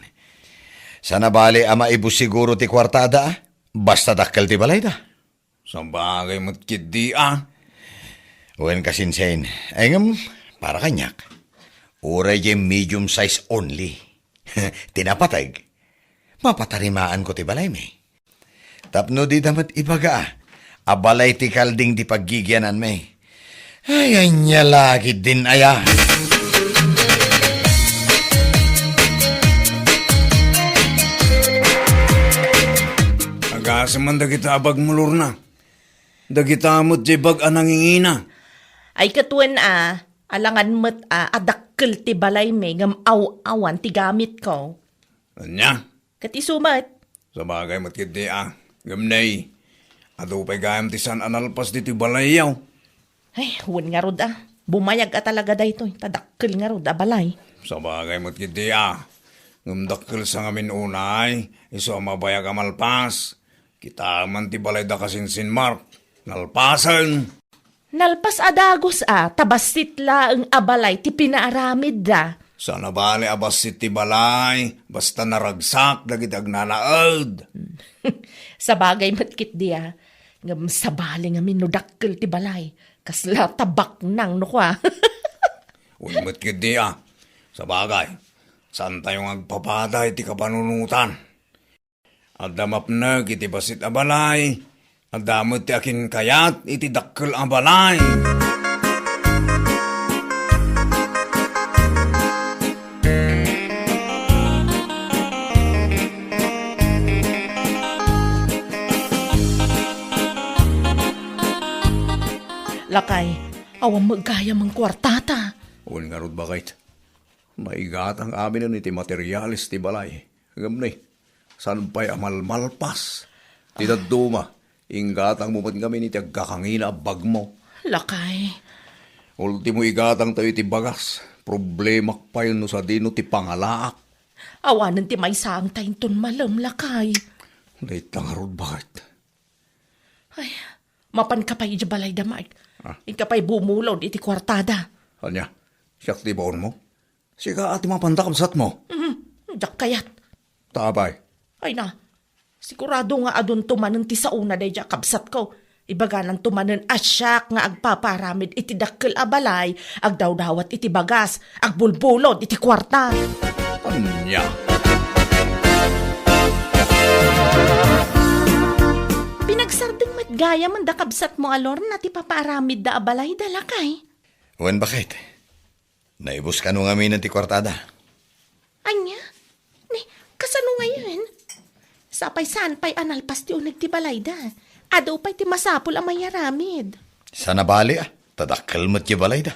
Saan a bale a maibus siguro ti kuartada, a. Basta dakkel ti balayda. Sabagay met ketdi, a. Wen, kasinsin. Ay, ngem, para kaniak, uray diay medium size only. Ti napateg, mapatarimaanko ti balaymi. Tapno dida met ibaga, a, a balay ti kalding ti paggigiananmi. Ay, ania la ketdin aya. Agasem man dagita a bagmo, Lorna. Dagita met diay bag a nangingina. Ay, ket wen, a, alangan met, a, a dakkel ti balaymi ngem aw-awan ti gamitko. Ania? Ket isu met. Sabagay met ketdi, a. Ngem nay, adu pay gayam ti saan a nalpas ditoy balayyo. Ay, wen ngarud, a. Bumayag a talaga daytoy, ta dakkel ngarud a balay. Sabagay met ketdi, a. Ngem dakkel sa ngamin unay, isu a mabayag a malpas. Kita man ti balay da kasinsin Mark. Nalpasen. Nalpas a dagus a, ta bassit laeng a balay ti pinaaramidda. Saan a bale a bassit ti balay, basta naragsak dagiti agnanaed. Sabagay met ketdi a, ngem sabali ngamin no dakkel ti balay, kasla tabaknang no kua. Wen met ketdi a, sabagay, saantayo nga agpapada iti kapanunotan. Adda mapnek iti bassit a balay, adda met ti akinkayat iti dakkel a balay. Lakay, awan met gayam a kuartata. Wen ngarud, baket. Naigatang aminen iti materiales ti balay. Ngem ni, saan pay a malmalpas ti dadduma, inggatangmo met ngamin iti agkakangina a bagmo. Lakay. Ultimo, igatangtayo iti bagas. Problemak pay no sadino ti pangalaak. Awanen ti maysaangta inton malem, lakay. Dayta ngarud, baket. Ay, mapanka pay idiay balayda, Mike. Ah. Inka pay bumulod iti kuartada. Ania? Siak ti ibaonmo? Sika a ti mapanda, kabsatmo. Mhm. Diak kayat. Ta apay? Ay na, sigurado nga adunto manen ti saona daydiay a kabsatko. Ibagananto manen a siak nga agpapaaramid iti dakkel a balay, agdawdawat iti bagas, agbulbulod iti kuarta. Ania? Pinagsardeng met gayam da kabsatmo a Lorna ti papaaramidda a balayda, lakay. Wen, baket. Naibus kano ngamin ti kuartada? Ania? Ni, kasano ngayen? Sapay saan pay a nalpas ti uneg ti balayda. Adu pay ti masapul a mayaramid. Saan a bale, a, ta dakkel met ti balayda.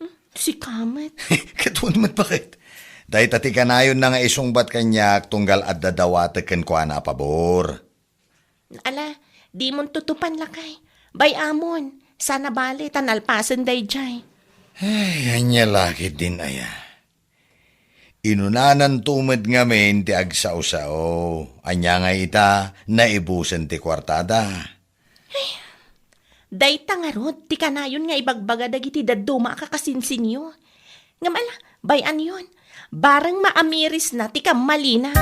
Hmm, sika met. Ket wen met, baket. Dayta ti kanayonna nga isungbat kaniak tunggal adda dawatek kenkuana a pabor. Ala, dimon tutupan, lakay. Bay-amon, saan a bale ta nalpasen daydiay. Ay, ania la ketdin aya. Inunananto met ngamin ti agsao-sao. Ania ngay ita, naibusen ti kuartada. Ay, dayta ngarud ti kanayon nga ibagbaga dagiti dadduma a kakasinsinyo. Ngem ala, bay-anyon, bareng maamirisna ti kammalina.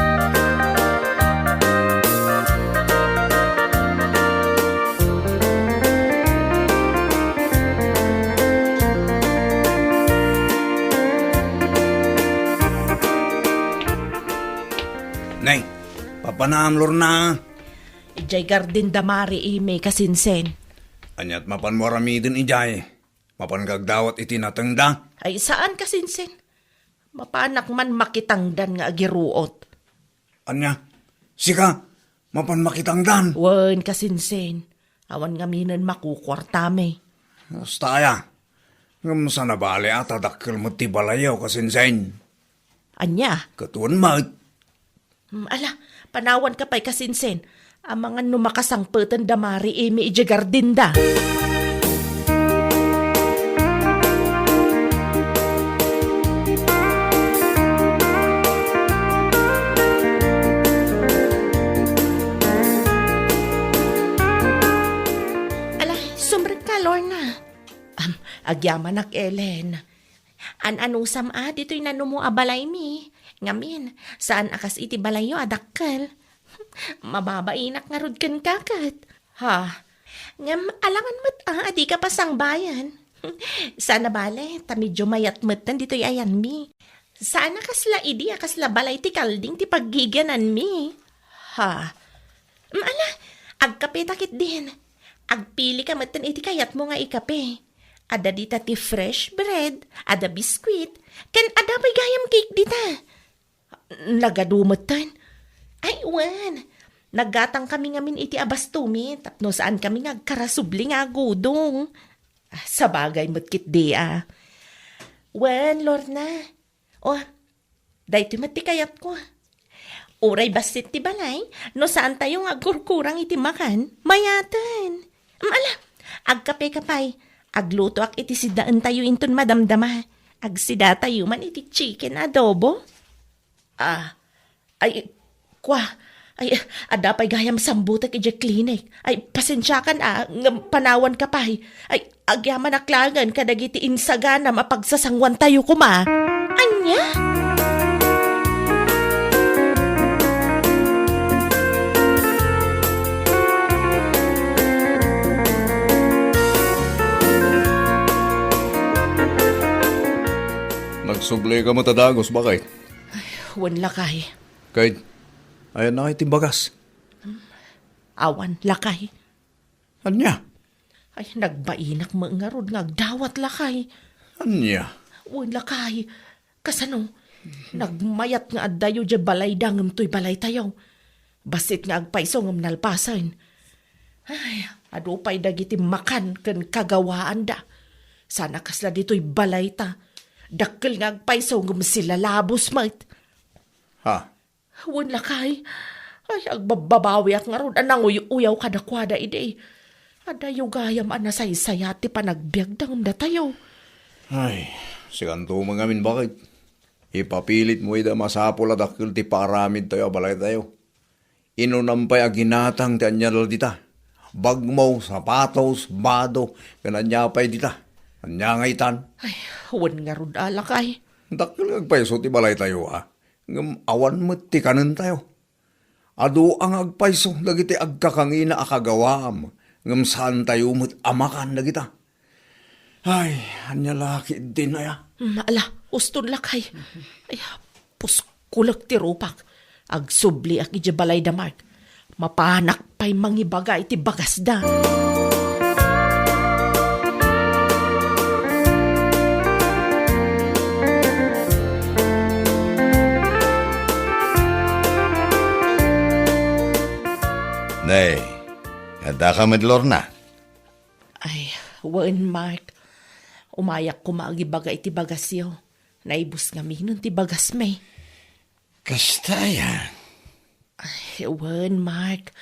Anam, Lorna? Idiay garden da Mari Amy, kasinsin. Aniat mapanmo aramiden idiay? Mapan kagdawat iti natengda? Ay, saan, kasinsin. Mapanak man makitangdan nga agiruot. Ania? Sika, mapan makitangdan? Wen, kasinsin. Awan ngaminen makukuartami. Hasta aya. Ngem saan a bale a ta dakkel met ti balayyo, kasinsin. Ania? Ket wen met. Hmm, ala, panawanka pay, kasinsin. Amangan no makasangpeten da Mari Amy idiay garden da. Ala, sumrekka, Lorna. Am, agyamanak, Ellen. An-anusam a ditoy nanumo a balaymi. Ngamin, saan a kas iti balayyo a dakkel. Mababainak ngarud kenka ket. Ha? Ngem alangan met a, a dika pasangbayan. Saan a bale, ta medyo mayat metten ditoy ayanmi. Saan a kasla idi a kasla balay ti kalding ti paggigiananmi. Ha? Mm, ala, agkapeta ketdin. Agpilika metten iti kayatmo nga ikape. Adda dita ti fresh bread, adda biskuit, ken adda pay gayam cake dita. Nagadu metten. Ay, wen. Naggatangkami ngamin iti abastomi tapno saankami nga agkarasubli nga agudong. Ah, sabagay met ketdi a. Wen, Lorna. O, daytoy met ti kayatko. Uray bassit ti balay, no saantayo nga agkurkurang iti makan, mayaten. Mm, ala, agkapeka pay. Aglutoak iti sidaentayo inton madamdama. Agsidatayo man iti chicken adobo. Ah, ay, kwa, ay, adda pay gayam sambutek idiay klinik. Ay, pasensiakan a, ngem panawanka pay. Ay, agyamanak laengen kadagiti insaganam a pagsasangoantayo koma. Ania? Nagsublika met a dagus, baket? Ay, wen lakay. Ket, ayanna ngay ti bagas? Awan, lakay. Ania? Ay, nagbainak met ngarud nga agdawat, lakay. Ania? Wen, lakay. Kasano? Nagmayat nga addayo diay balayda ngem toy balaytayo. Bassit nga agpayso ngem nalpasen. Ay, adu pay dagiti makan ken kagawaanda. Saan a kasla ditoy balayta. Dakkel nga agpayso ngem silalabos met. Ha? Wen lakay. Ay, agbabbabawiak ngarud a nanguy-uyaw kadakuada idi. Adayo gayam a nasaysayat ti panagbiagda ngem datayo. Ay, sikanto met ngamin, baket? Ipapilitmo ida a masapul a dakkel ti paaramidtayo a balaytayo. Inunam pay a ginatang ti ania dagita. Bagmo, sapatos, bado, ken ania pay dita. Ania nga itan? Ay, wen ngarud a lakay. Dakkel nga agpayso ti balaytayo, a. Ngem awan met ti kanentayo. Adu a nga agpayso dagiti agkakangina a kagawaam, ngem saantayo met a makan dagita. Ay, ania la ketdin aya? Mm, ala, uston lakay. Ay, puskulek ti rupak. Agsubliak idiay balay da Mark. Mapanak pay mangibaga iti bagasda. Ne, addaka met, Lorna? Ay, wen, Mark. Umayak koma agibaga iti bagasyo. Naibus ngaminen ti bagasmi. Kasta aya? Ay, wen, Mark.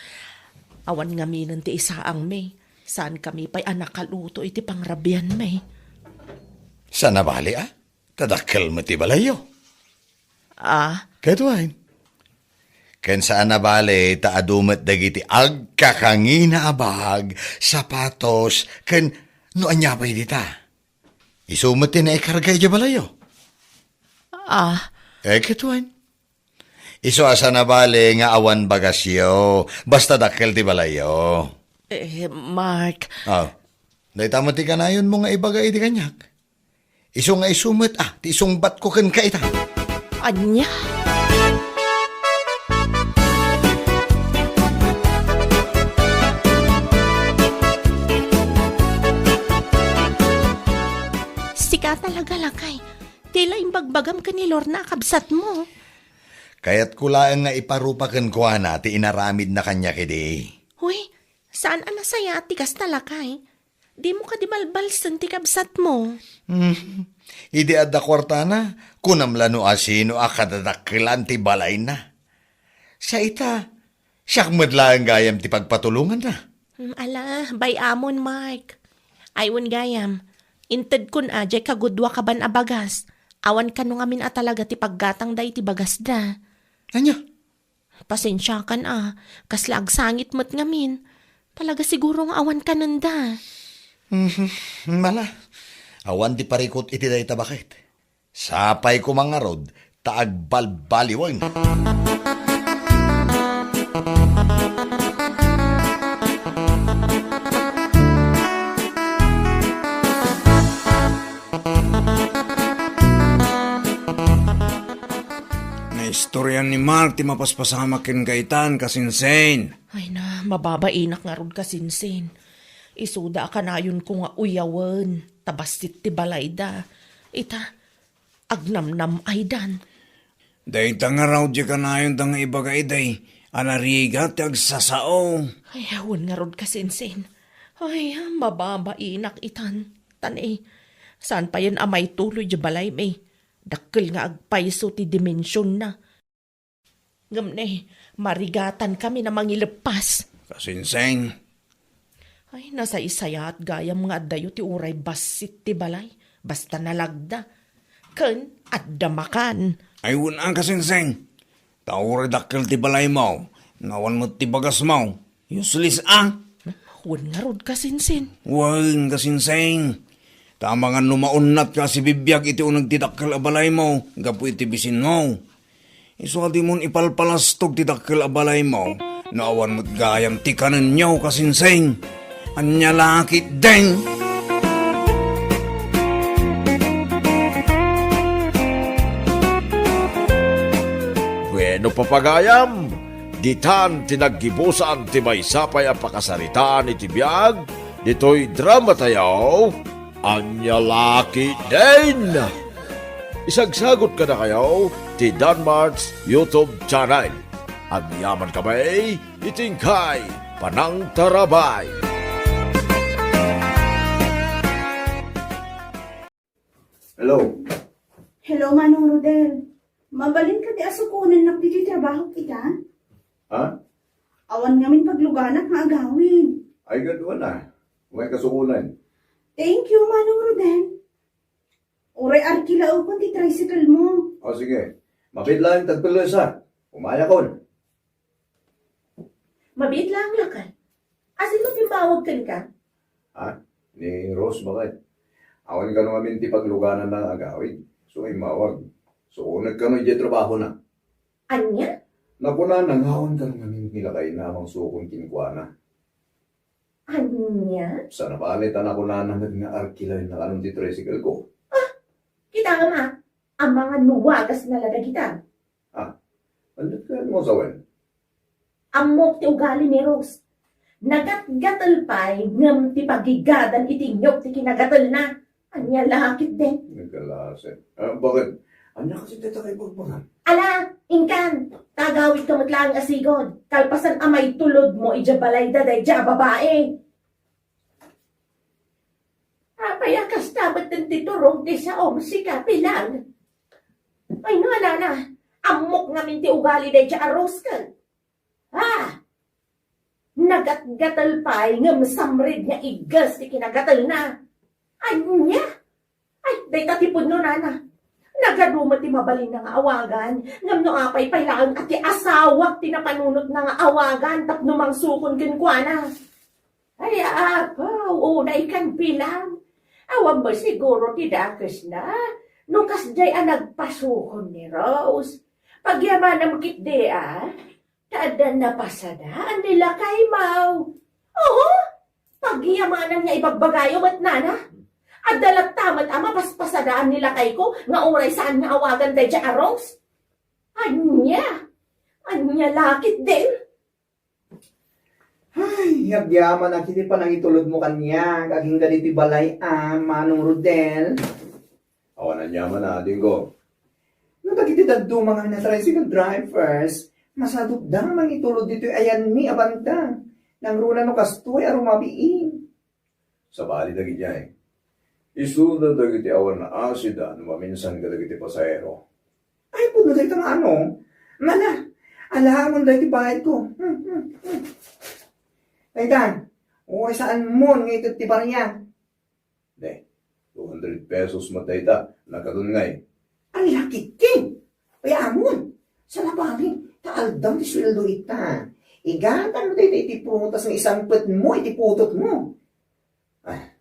Awan ngaminen ti isaangmi. Saankami pay a nakaluto iti pangrabianmi. Saan a bale, a? Ta dakkel met ti balayyo. Ah? Ket wen. Ken saan a bale ta adu met dagiti agkakangina a bag, sapatos, ken no ania pay dita. Isu met ti naikarga idiay balayyo. Ah. Eh, ket wen. Isu a saan a bale nga awan bagasyo, basta dakkel ti balayyo. Eh, Mark. Ah, dayta met ti kanayonmo nga ibaga idi kaniak. Isu nga isu met, a, ti isungbatko kenka ita. Ania? Galakay, ti la imbagbagam ken ni Lorna a kabsatmo. Kayatko laeng nga iparupa kenkuana ti inaramidna kaniak idi. Hoy, saan a nasayaat ti kasta, lakay? Dimo kadi balbalsen ti kabsatmo? Hmm. Idi adda kuartana, kunam la no asino a kadadakkelan ti balayna. Sa ita, siak met laeng gayam ti pagpatulonganna. Hmm, ala, bay-amon, Mark. Ay, wen gayam, intedkon a diay kagudua kaban a bagas. Awan kano ngamin a talaga ti paggatangda iti bagasda. Ania? Pasensiakan a, kasla agsangit met ngamin. Talaga siguro nga awan kanenda. Mhm, mala. Awan ti parikut iti dayta baket. Sapay koma ngarud ta agbalbaliwen. Naistoryan ni Mark ti mapaspasamak ken Gaetan, kasinsin. Ay na, mababainak ngarud, kasinsin. Isuda a kanayonko nga uyawen, ta bassit ti balayda. Ita, agnamnam-aydan. Dayta ngarud ti kanayonda nga ibaga idi a narigat ti agsasao. Ay, awan ngarud, kasinsin. Ay, mababainak itan. Tan, eh, saan payen a maituloy di balaymi? Dakkel nga agpayso ti dimensionna. Ngem ne, marigatankami a mangileppas. Kasinseng. Ay, nasaysayaat gayam nga addayo ti uray bassit ti balay, basta nalagda. Ken adda makan. Ay, wen a, kasinseng. Ta uray dakkel ti balaymo, nga awan met ti bagasmo. Useless a. Wen ngarud, kasinsin. Wen, kasinsing. Ta amangan no maunnatka a sibibiag iti uneg ti dakkel a balaymo gapu iti bisinmo. Isu a dimon ipalpalastog ti dakkel a balaymo no awan met gayam ti kanenyo, kasinsing. Ania la ketdin? Bueno, papagayam, ditan ti naggibusan ti maysa pay a pakasaritaan iti biag ditoy dramatayo, Ania la ketdin? Isagsagot kadakayo ti Danmart's YouTube channel. Agyamankami iti inkay panangtarabay. Hello. Hello, Manong Rodel. Mabalin kadi a sukonennak ditoy trabahok ita? Ha? Awan ngamin pagluganak nga agawid. Ay, gaduan a. May kasukonan. Thank you, Manong Rodel. Uray arkilaekon ti tricycle mo. O, sige. Mabiit laeng tagpellesa. Umayakon. Mabiit laeng, lakay. Asino ti immawag kenka? Ha? Ni Rose, baket. Awan kano ngamin ti paglugananna nga agawid. So, immawag. So, unek kano idiay trabahona. Ania? Nakunana nga awan kano ngamin ni lakayna a mangsukon kenkuana. Ania? Sana bale ta nakunana met nga arkilaenna kano ti tricycle ko. Ah! Kita nga ma, amangan no wagasna la dagita. Ah, ania ti kayatmo a sawen? Ammok ti ugali ni Rose. Nagatgatel pay ngem ti pagigadan iti inyok ti kinagatelna. Ania la ketdin? Nagkalaset. Ah, baket? Ania kasi dayta nga ibagbaga? Ala, inkan, tagawidka met laeng a sigud. Kalpasan a maitulodmo idiay balayda daydiay a babai. Apay a kasta met ti turong ti saom, sika, Pilang? Ay, no, ala na. Ammok ngamin ti ugali daydiay a Rose ken. Ah! Nagatgatel pay ngem samred nga igges ti kinagatelna. Ania? Ay, dayta ti pudno, nana. Nagadu met ti mabalinna nga awagan, ngem no apay pay laeng a ti asawak ti napanunotna nga awagan tapno mangsukon kenkuana. Ay, apo, unay kan Pilang. Awan met siguro ti dakesna no kasdiay a nagpasukon ni Rose. Pagyamanam ketdi a, ta adda napasadaan ni lakaymo. Oo, pagyamanam nga ibagbagayo met, nana. Adda latta met a mapaspasadaan ni lakayko nga uray saan nga awagan daydiay a Rose. Ania? Ania la ketdin? Ay, agyamanak iti panangitulodmo kaniak agingga ditoy balay a, Manong Rodel. Awan aniaman a, Dinggo. No dagiti dadduma nga tricycle drivers, masadutda mangitulod ditoy ayanmi a banda. Nangruna no kastoy a rumabiin. Sabali dagidiay. Isuda dagiti awan naasida no maminsan kadagiti pasahero. Ay, pudno dayta nga ano? Mala, alaamon dayta bayadko. Hmm, hmm, hmm. Dayta, uray saan mon nga ited ti barya. De, two hundred pesos met dayta, nakadun ngay. Ay, lakit ken! Ay, amon! Salapamin, ta aldaw ti sueldo ita. Igatangmo dayta iti prutas nga isangpetmo iti putotmo. Ah,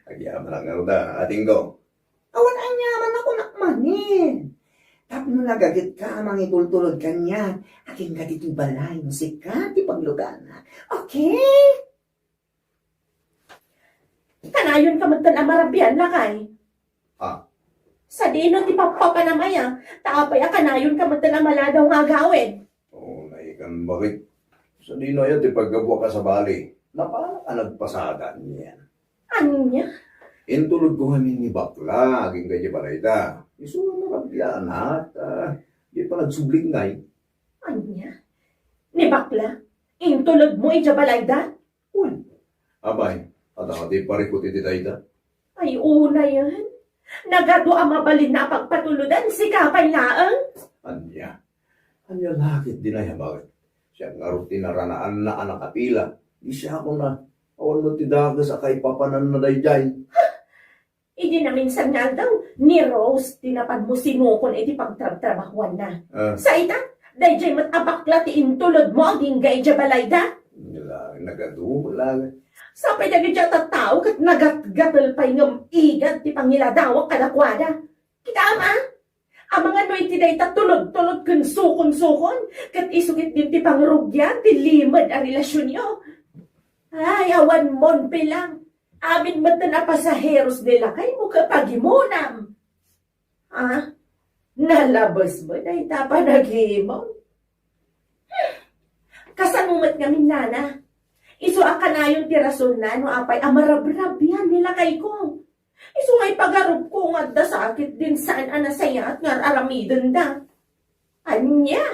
agyamanak ngarud a, Dinggo. Awan aniaman a kunak manen. Tapno nagagetka a mangitultulod kaniak, agingga ditoy balay no sika ti pagluganak. Okay? Kanayonka metten a marabian, lakay. Ah. Sadino ti pappapanam aya, ta apay a kanayonka metten a maladaw nga agawid? Oh, naikan bakit? Sadino aya ti paggabuak a sabali? Napanak a nagpasada niyan. Ania? Intulodko ngamin ni bakla, agingga idiay balayda. Isu nga marabianak, ah, di pa nagsubling ngay. Ania? Ni bakla? Intulodmo idiay balayda? Wen, apay, adda ti parikut iti dayta? Ay, unayen. Nagadu a mabalinna a pagpatulodan, sika pay laeng. Ania? Ania lakit dinay a bakit? Siak ngarud ti naranaanna a nakapila. Di siak a, awan met ti dakes a kaipapananna daydiay. Idi naminsan nga aldaw, ni Rose ti napanmo sinukon iti pagtrabtrabahuanna. Ah. Sa ita, daydiay met a bakla ti intulodmo agingga idiay balayda. Nila, nagadu, wala. Sapay dagiti a tattao ket nagatgatel pay ngem igad ti pangiladawak kadakuada. Kitaem a? Amangan no iti dayta tulod-tulod ken sukon-sukon, ket isu ketdin ti pangrugian ti limed a relasionyo. Ay, awan mon bilang. Amin metten a pasaheros ni lakaymo ket pagimonam. Ah, nalabes mo dayta panagimon. Kasano met ngamin, nana? Isu a kanayon ti rasonna no apay a marabrabian ni lakayko. Isu nga ipagarupko nga adda sakit din saan a nasayaat nga ar-aramidenda. Ania?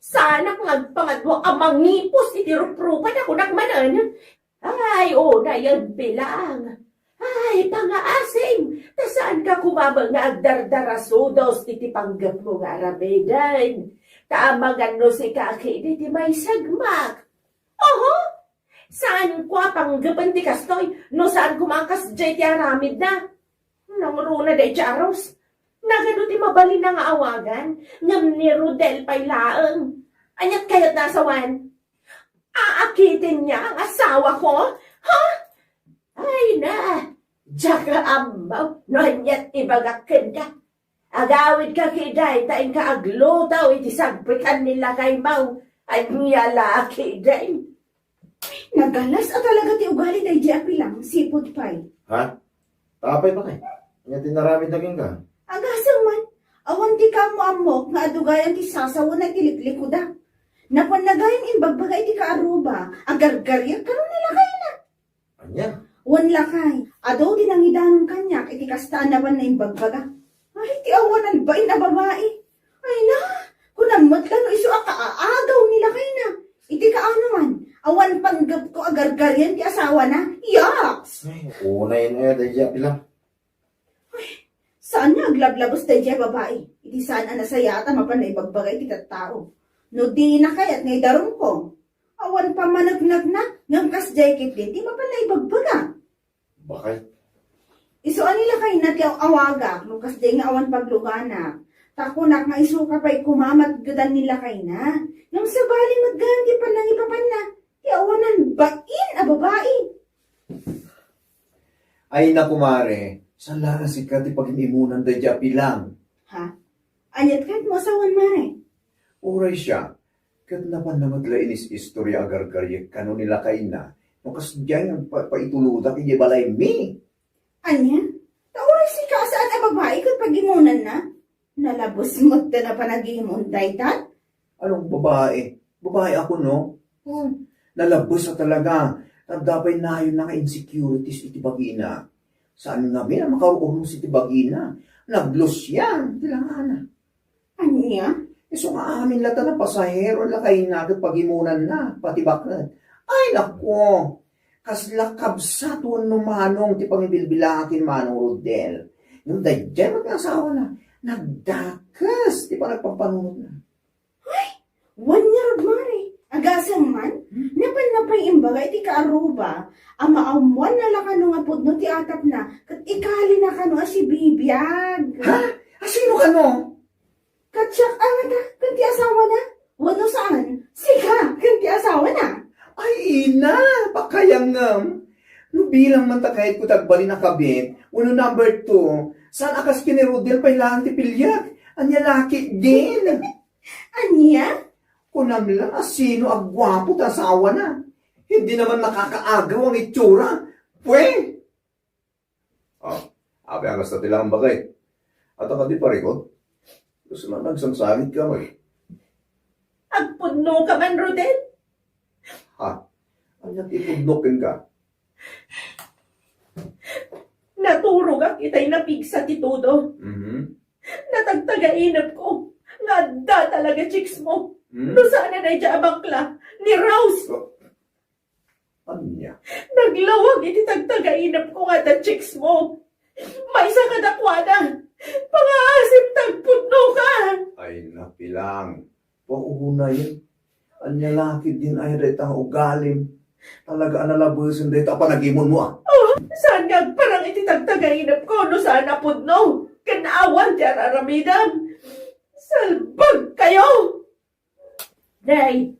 Saanak nga agpangaduak a mangipos iti ruprupan a kunak manen. Ay, unayen bilang. Ay, pangaasim, ta saanka koma nga agdardarasudos iti panggepmo nga aramiden. Ta amangan no sika a kidi ti maisagmak. Oho! Saanko a panggepen ti kastoy no saan koma a kasdiay ti aramidna. Nangruna daydiay a Rose. Nagadu ti mabalinna nga awagan, ngem ni Rodel pay laeng. Aniat kayatna a sawen? Aakiten niya ang asawako? Ha? Ay na, diak ammo no aniat ibagak kenka. Agawidka kidi ta inka aglutaw iti sagpitan ni lakaymo. Ania la kidi? Nagalas a talaga ti ugali daydiay a bilang, sipud pay. Ha? Apay pay? Ania ti inaramidna kenka? Agasem man, awan ti kaammo-ammok nga adugayan ti sasawena iti liklikuda. Napanna gayam imbagbaga iti kaaruba, agargariak kano ni lakayna. Ania? Wen lakay, adu ti nangidanon kaniak iti kasta a napanna imbagbaga. Ay, ti awanan bain a babai. Ay na, kunam met la no isu a kaaagaw ni lakayna. Iti kaano man, awan panggepko a gargarian ti asawana. Yaks! Ay, unayen aya daydiay a bilang. Ay, saan nga aglablabes daydiay a babai? Iti saan a nasayaat a mapanna ibagbaga iti tattao. No dina kayat nga idarumko. Awan pammaneknekna, ngem kasdiay ketdin ti mapanna ibagbaga. Bakay? Isu a ni lakayna ti aw-awagak, no kasdiay nga awan pagluganak. Ta kunak nga isuka pay koma matgedan ni lakayna. Ngem sabali met gayam ti pannangipapanna, ti awanan bain a babai. Ay na, kumare, saan la nga sika ti pagim-imunan daydiay a bilang? Ha? Aniat kayatmo a sawen, mare? Uray siak, ket napanna met la inis-istoria a gargariek kano ni lakayna, no kasdiay nga pa-, paitulodak idiay balaymi. Ania? Ta uray sika a saan a babai ket pagimonanna? Nalabes met ta napan nagimon dayta? Anong babae? Babae ako, no? Hmm. Nalabes a talaga. Adda pay nayon nga insecurities iti bagina. Saan ngamin a makaurus iti bagina? Naglusian ti langana. Ania? Isu nga amin latta a pasahero, lakayna ket pagimonanna, pati baket. Ay, nako! Kasla kabsat wenno manong ti pangibilbilang ken Manong Rodel. Ngem daydiay met nga asawana, nagdakes ti panagpampanunotna. Ay, wen ngarud, Mare. Agasem man, hmm? Napan na pay imbaga iti kaaruba a maammoanna la kano nga pudno ti atapna, ket ikalina kano a sibibiag. Ha? A sino kano? Ket siak a ngata, ken ti asawana? Wenno saan? Sika, ken ti asawana? Ay, ina, pakayangem. No bilang man ta kayatko ti agbalin a kabit, wenno number two, saan a kas ken ni Rodel pay laeng ti piliek? Ania la ketdin? Ania? Kunam la a sino a guapo ti asawana. Hindi naman nakakaagaw ang itsura. Pwe! Ah, apay a kasta ti laeng baket? Adda kadi parikut? Kasla nagsangsangitka met. Agpudnoka man, Rodel? Ha? Ania ti ipudnok kenka? Naturogak itay napigsa ti todo. Mhm. Natagtagainepko nga adda talaga chicksmo. Hmm? No saan a daydiay a bakla, ni Rose. Oh. Ania? Naglawag iti tagtagainepko nga adda chicksmo. Maysa kadakuada. Pangaasip ta agpudnoka. Ay, napilang. Paunay. Ania la ketdin aya dayta nga ugalim? Talaga a nalabesen dayta a panagimonmo, a. Oh, saan nga agparang iti tagtagainepko no saan a pudno? Ken awan ti ar-aramidem. Salbagkayo! Nay,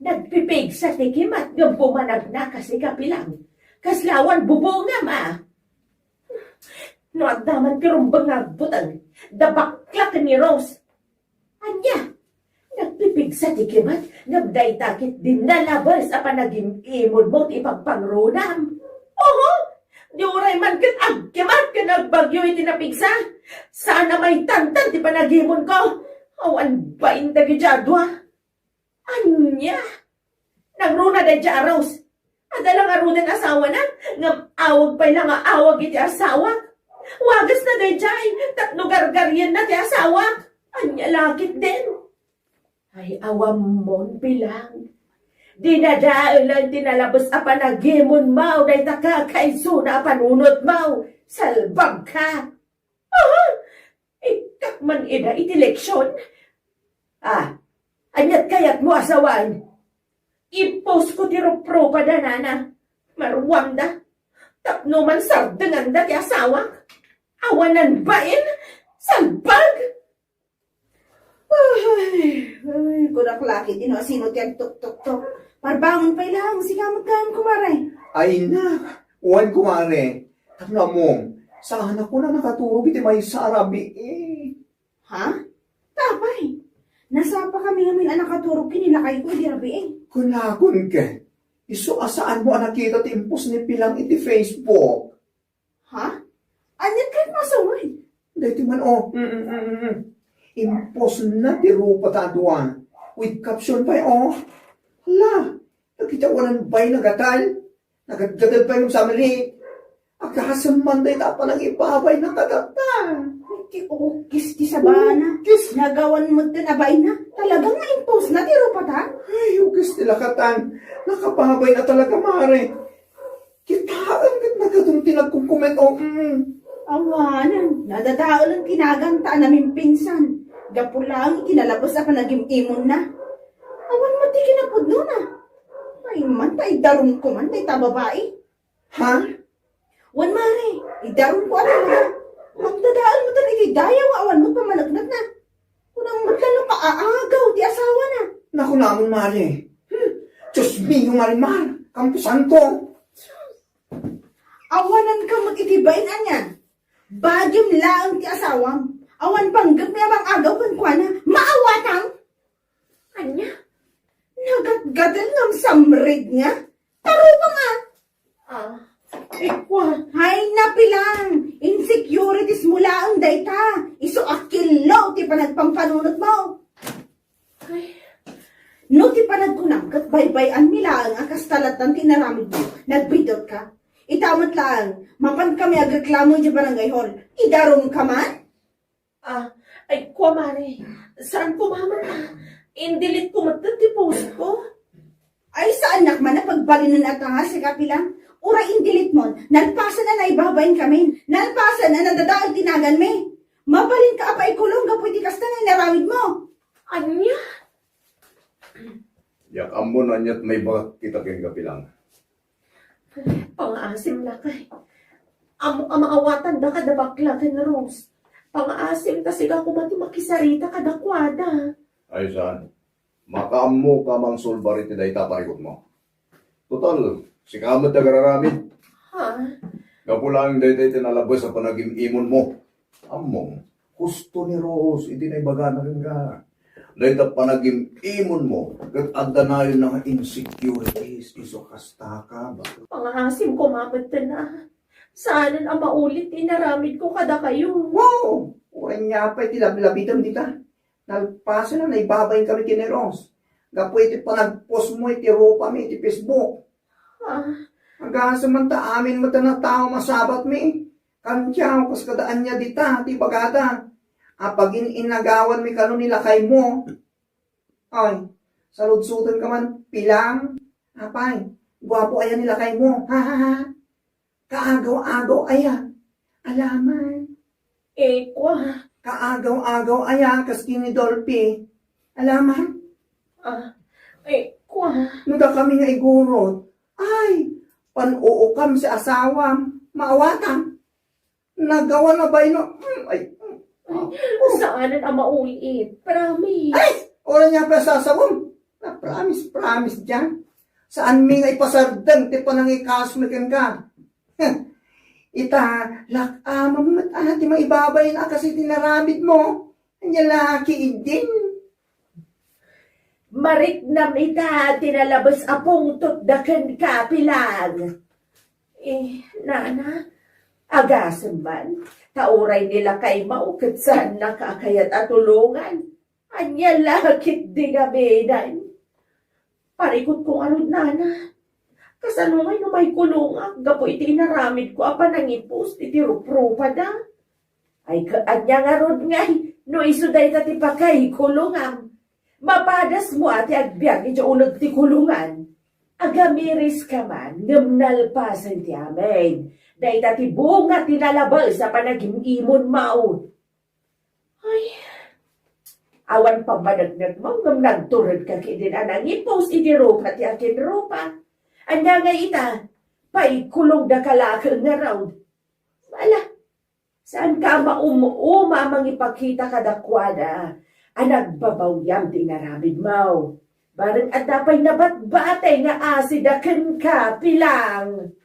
nagpipigsa ti kimat ngem bumanagna kasi kapilang. Kasla awan bubongam, a. No adda man ti rumbeng nga agbuteng, da bakla ken ni Rose. Ania? Nagpipigsa ti kimat, ngem dayta ketdin nalabes a panagim-imonmo ti ipagpangrunam. Oho! Di uray man ket agkimat ken agbagyo iti napigsa. Saan a maitantan ti panagimonko. Awan bain dagiti a dua. Ania? Nangruna daydiay a Rose. Adda la ngaruden asawana, ngem awag pay la nga awag iti asawak. Wagasna daydiay, tapno gargarienna ti asawak. Ania la ketdin? Ay, awammon, Pilang. Dinadaelen ti nalabes a panagimonmo dayta kakaisuna a panunotmo. Salbagka! Aha! Ikkak man ida iti leksion? Ah, aniat kayatmo a sawen? Iposko ti ruprupada, nana. Maruamda. Tapno mansardenganda ti asawak. Awanan bain. Salbag! Ay, ay, kunak lakit, ino asino ti agtuktuktok. Parbangon pay lang, sika met gayam, kumare. Ay na, wen, kumare. Tapno ammom, saan a kuna nakaturog iti maysa a rabii. Ha? Tapay? Nasapa kami ngamin a nakaturog ken ni lakayko idi rabii. Kunakon ket, isu a saanmo a nakita ti impost ni Pilang iti Facebook. Ha? Aniat kayatmo a sawen? Daytoy man, oh. Mm, mm, mm, mm. Impostna ti rupata a dua. With caption pay, oh. Hala, dagiti awanan bain a gatal. Nagadgadal pay ngem sa malit. Agasem man dayta a panangibabayna kadakuada. Ti ukis ti sabana. Ukis. Nagawan met ti baina. Talaga nga impostna ti rupata? Ay, ukis ti lakatan. Nakababayna talaga, mare. Kitaem ket nagadun ti nagkomkomento, mm. Awanen, nadadaelen ti naganta a namimpinsan. Gapu laeng iti nalabes a panagim-imonna. Awan met ti kinapudnona. Ay man, ta idarumko man dayta a babai. Ha? Wen, mare, idarumko a talaga. Magdadael met iti dayaw nga awan met pammaneknekna. Kunam met la no kaagaw ti asawana. Nakunamon, mare. Hmm. Dios mio, Marimar, Kamposanto. Awananka met iti bain anian. Bagim laeng ti asawam. Awan panggepmi a mangagaw kenkuana. Maawatang? Ania? Nagatgatel ngem samred nga? Tarupam a! Ah, ikwa. Hay, napilang! Insecurities mo laeng dayta. Isu a killo ti panagpampanunotmo. Ay. No ti panagkunam ket baybay-anmi laeng a kasta lattan ti inaramidmo, nagbiddut ka. Ita met laeng, mapan kami agreklamo idiay barangay hall. Idarum ka man? Ah, ay, kua, Mare. Saan ko, Mama? In-delete ko met ti post ko. Ay, saannak man a pagbalinen a tanga, sika, Pilang. Uray in-delete mo, nalpasen a naibabain kami. Nalpasen a nadadaag ti naganmi. Mabalinka a paikulong gapu iti kasta nga inaramid mo. Ania? Diak ammo no aniat maibagak ita kenka, Pilang. Pangaasim, lakay. Ammok a maawatanda kada bakla ken Rose. Pangaasim ta sika koma ti makisarita kadakuada. Ay, saan? Makaammoka a mangsulbar iti dayta a parikutmo. Total, sika met ti agraramid. Ha? Gapu laeng dayta iti nalabes a panagim-imonmo. Ammom, husto ni Rose iti naibagana kenka. Dayta panagim-imonmo ket adda nayon nga insecurities isu kasta ka ba? Pangaasim koma metten a. Saanen a maulit ti inaramidko kadakayo. Wow! Uray nia pay ti lablabitem dita. Nalpasen a naibabain kami ken ni Rose gapu iti panagpost mo iti rupami iti Facebook. Ah. Agasem man ta amin met a tao masabatmi. Kantiaw, kas kada ania dita ti ibagada. Apagin-inagawanmi kano ni lakaymo. Ay, saludsotenka man, Pilang. Apay, guapo aya ni lakaymo. Ha, ha, ha. Kaagaw-agaw aya. Alaman. Eh, kua. Kaagaw-agaw aya kas ken ni Dolphy. Alaman. Ah, eh, kua. No dakami nga igurot, ay, pan-uukam ti asawam. Maawatam. Nagawa na ba ino? Hmm, ay, hmm. Ay, oh. Saanen a maulit. Promise. Ay, uray nia pay sasawem. Na promise, promise diay. Saanmi nga ipasardeng ti panangikasmi kenka. Ita, lak-amem met a ti maibabain a kas iti naramidmo. Ania la ketdin? Mariknam ita ti nalabes a pungtotda kenka, Pilang. Eh, nana, agasem man, ta uray ni lakaymo ket saannaka a kayat a tulongan. Ania la ketdi nga binan? Parikutko ngarud, nana. Kasano ngay no maikulongak gapu iti inaramidko a panangipost iti ruprupada? Ay, ka-, ania ngarud ngay no isu dayta ti pakaikulongam? Mapadasmo a ti agbiag iti uneg ti kulongan. Agamiris ka man, ngem nalpasen ti amin. Dayta ti bunga ti nalabes a panagim-imonmo. Ay, awan pammaneknekmo ngem nagturedka ketdin a nangipost iti rupa ti akinrupa. Ania ngay ita? Paikulongdaka laeng ngarud. Ala, saanka a maum-uma a mangipakita kadakuada a nagbabawiam ti inaramidmo. Bareng adda pay nabatbatay nga asida kenka, Pilang.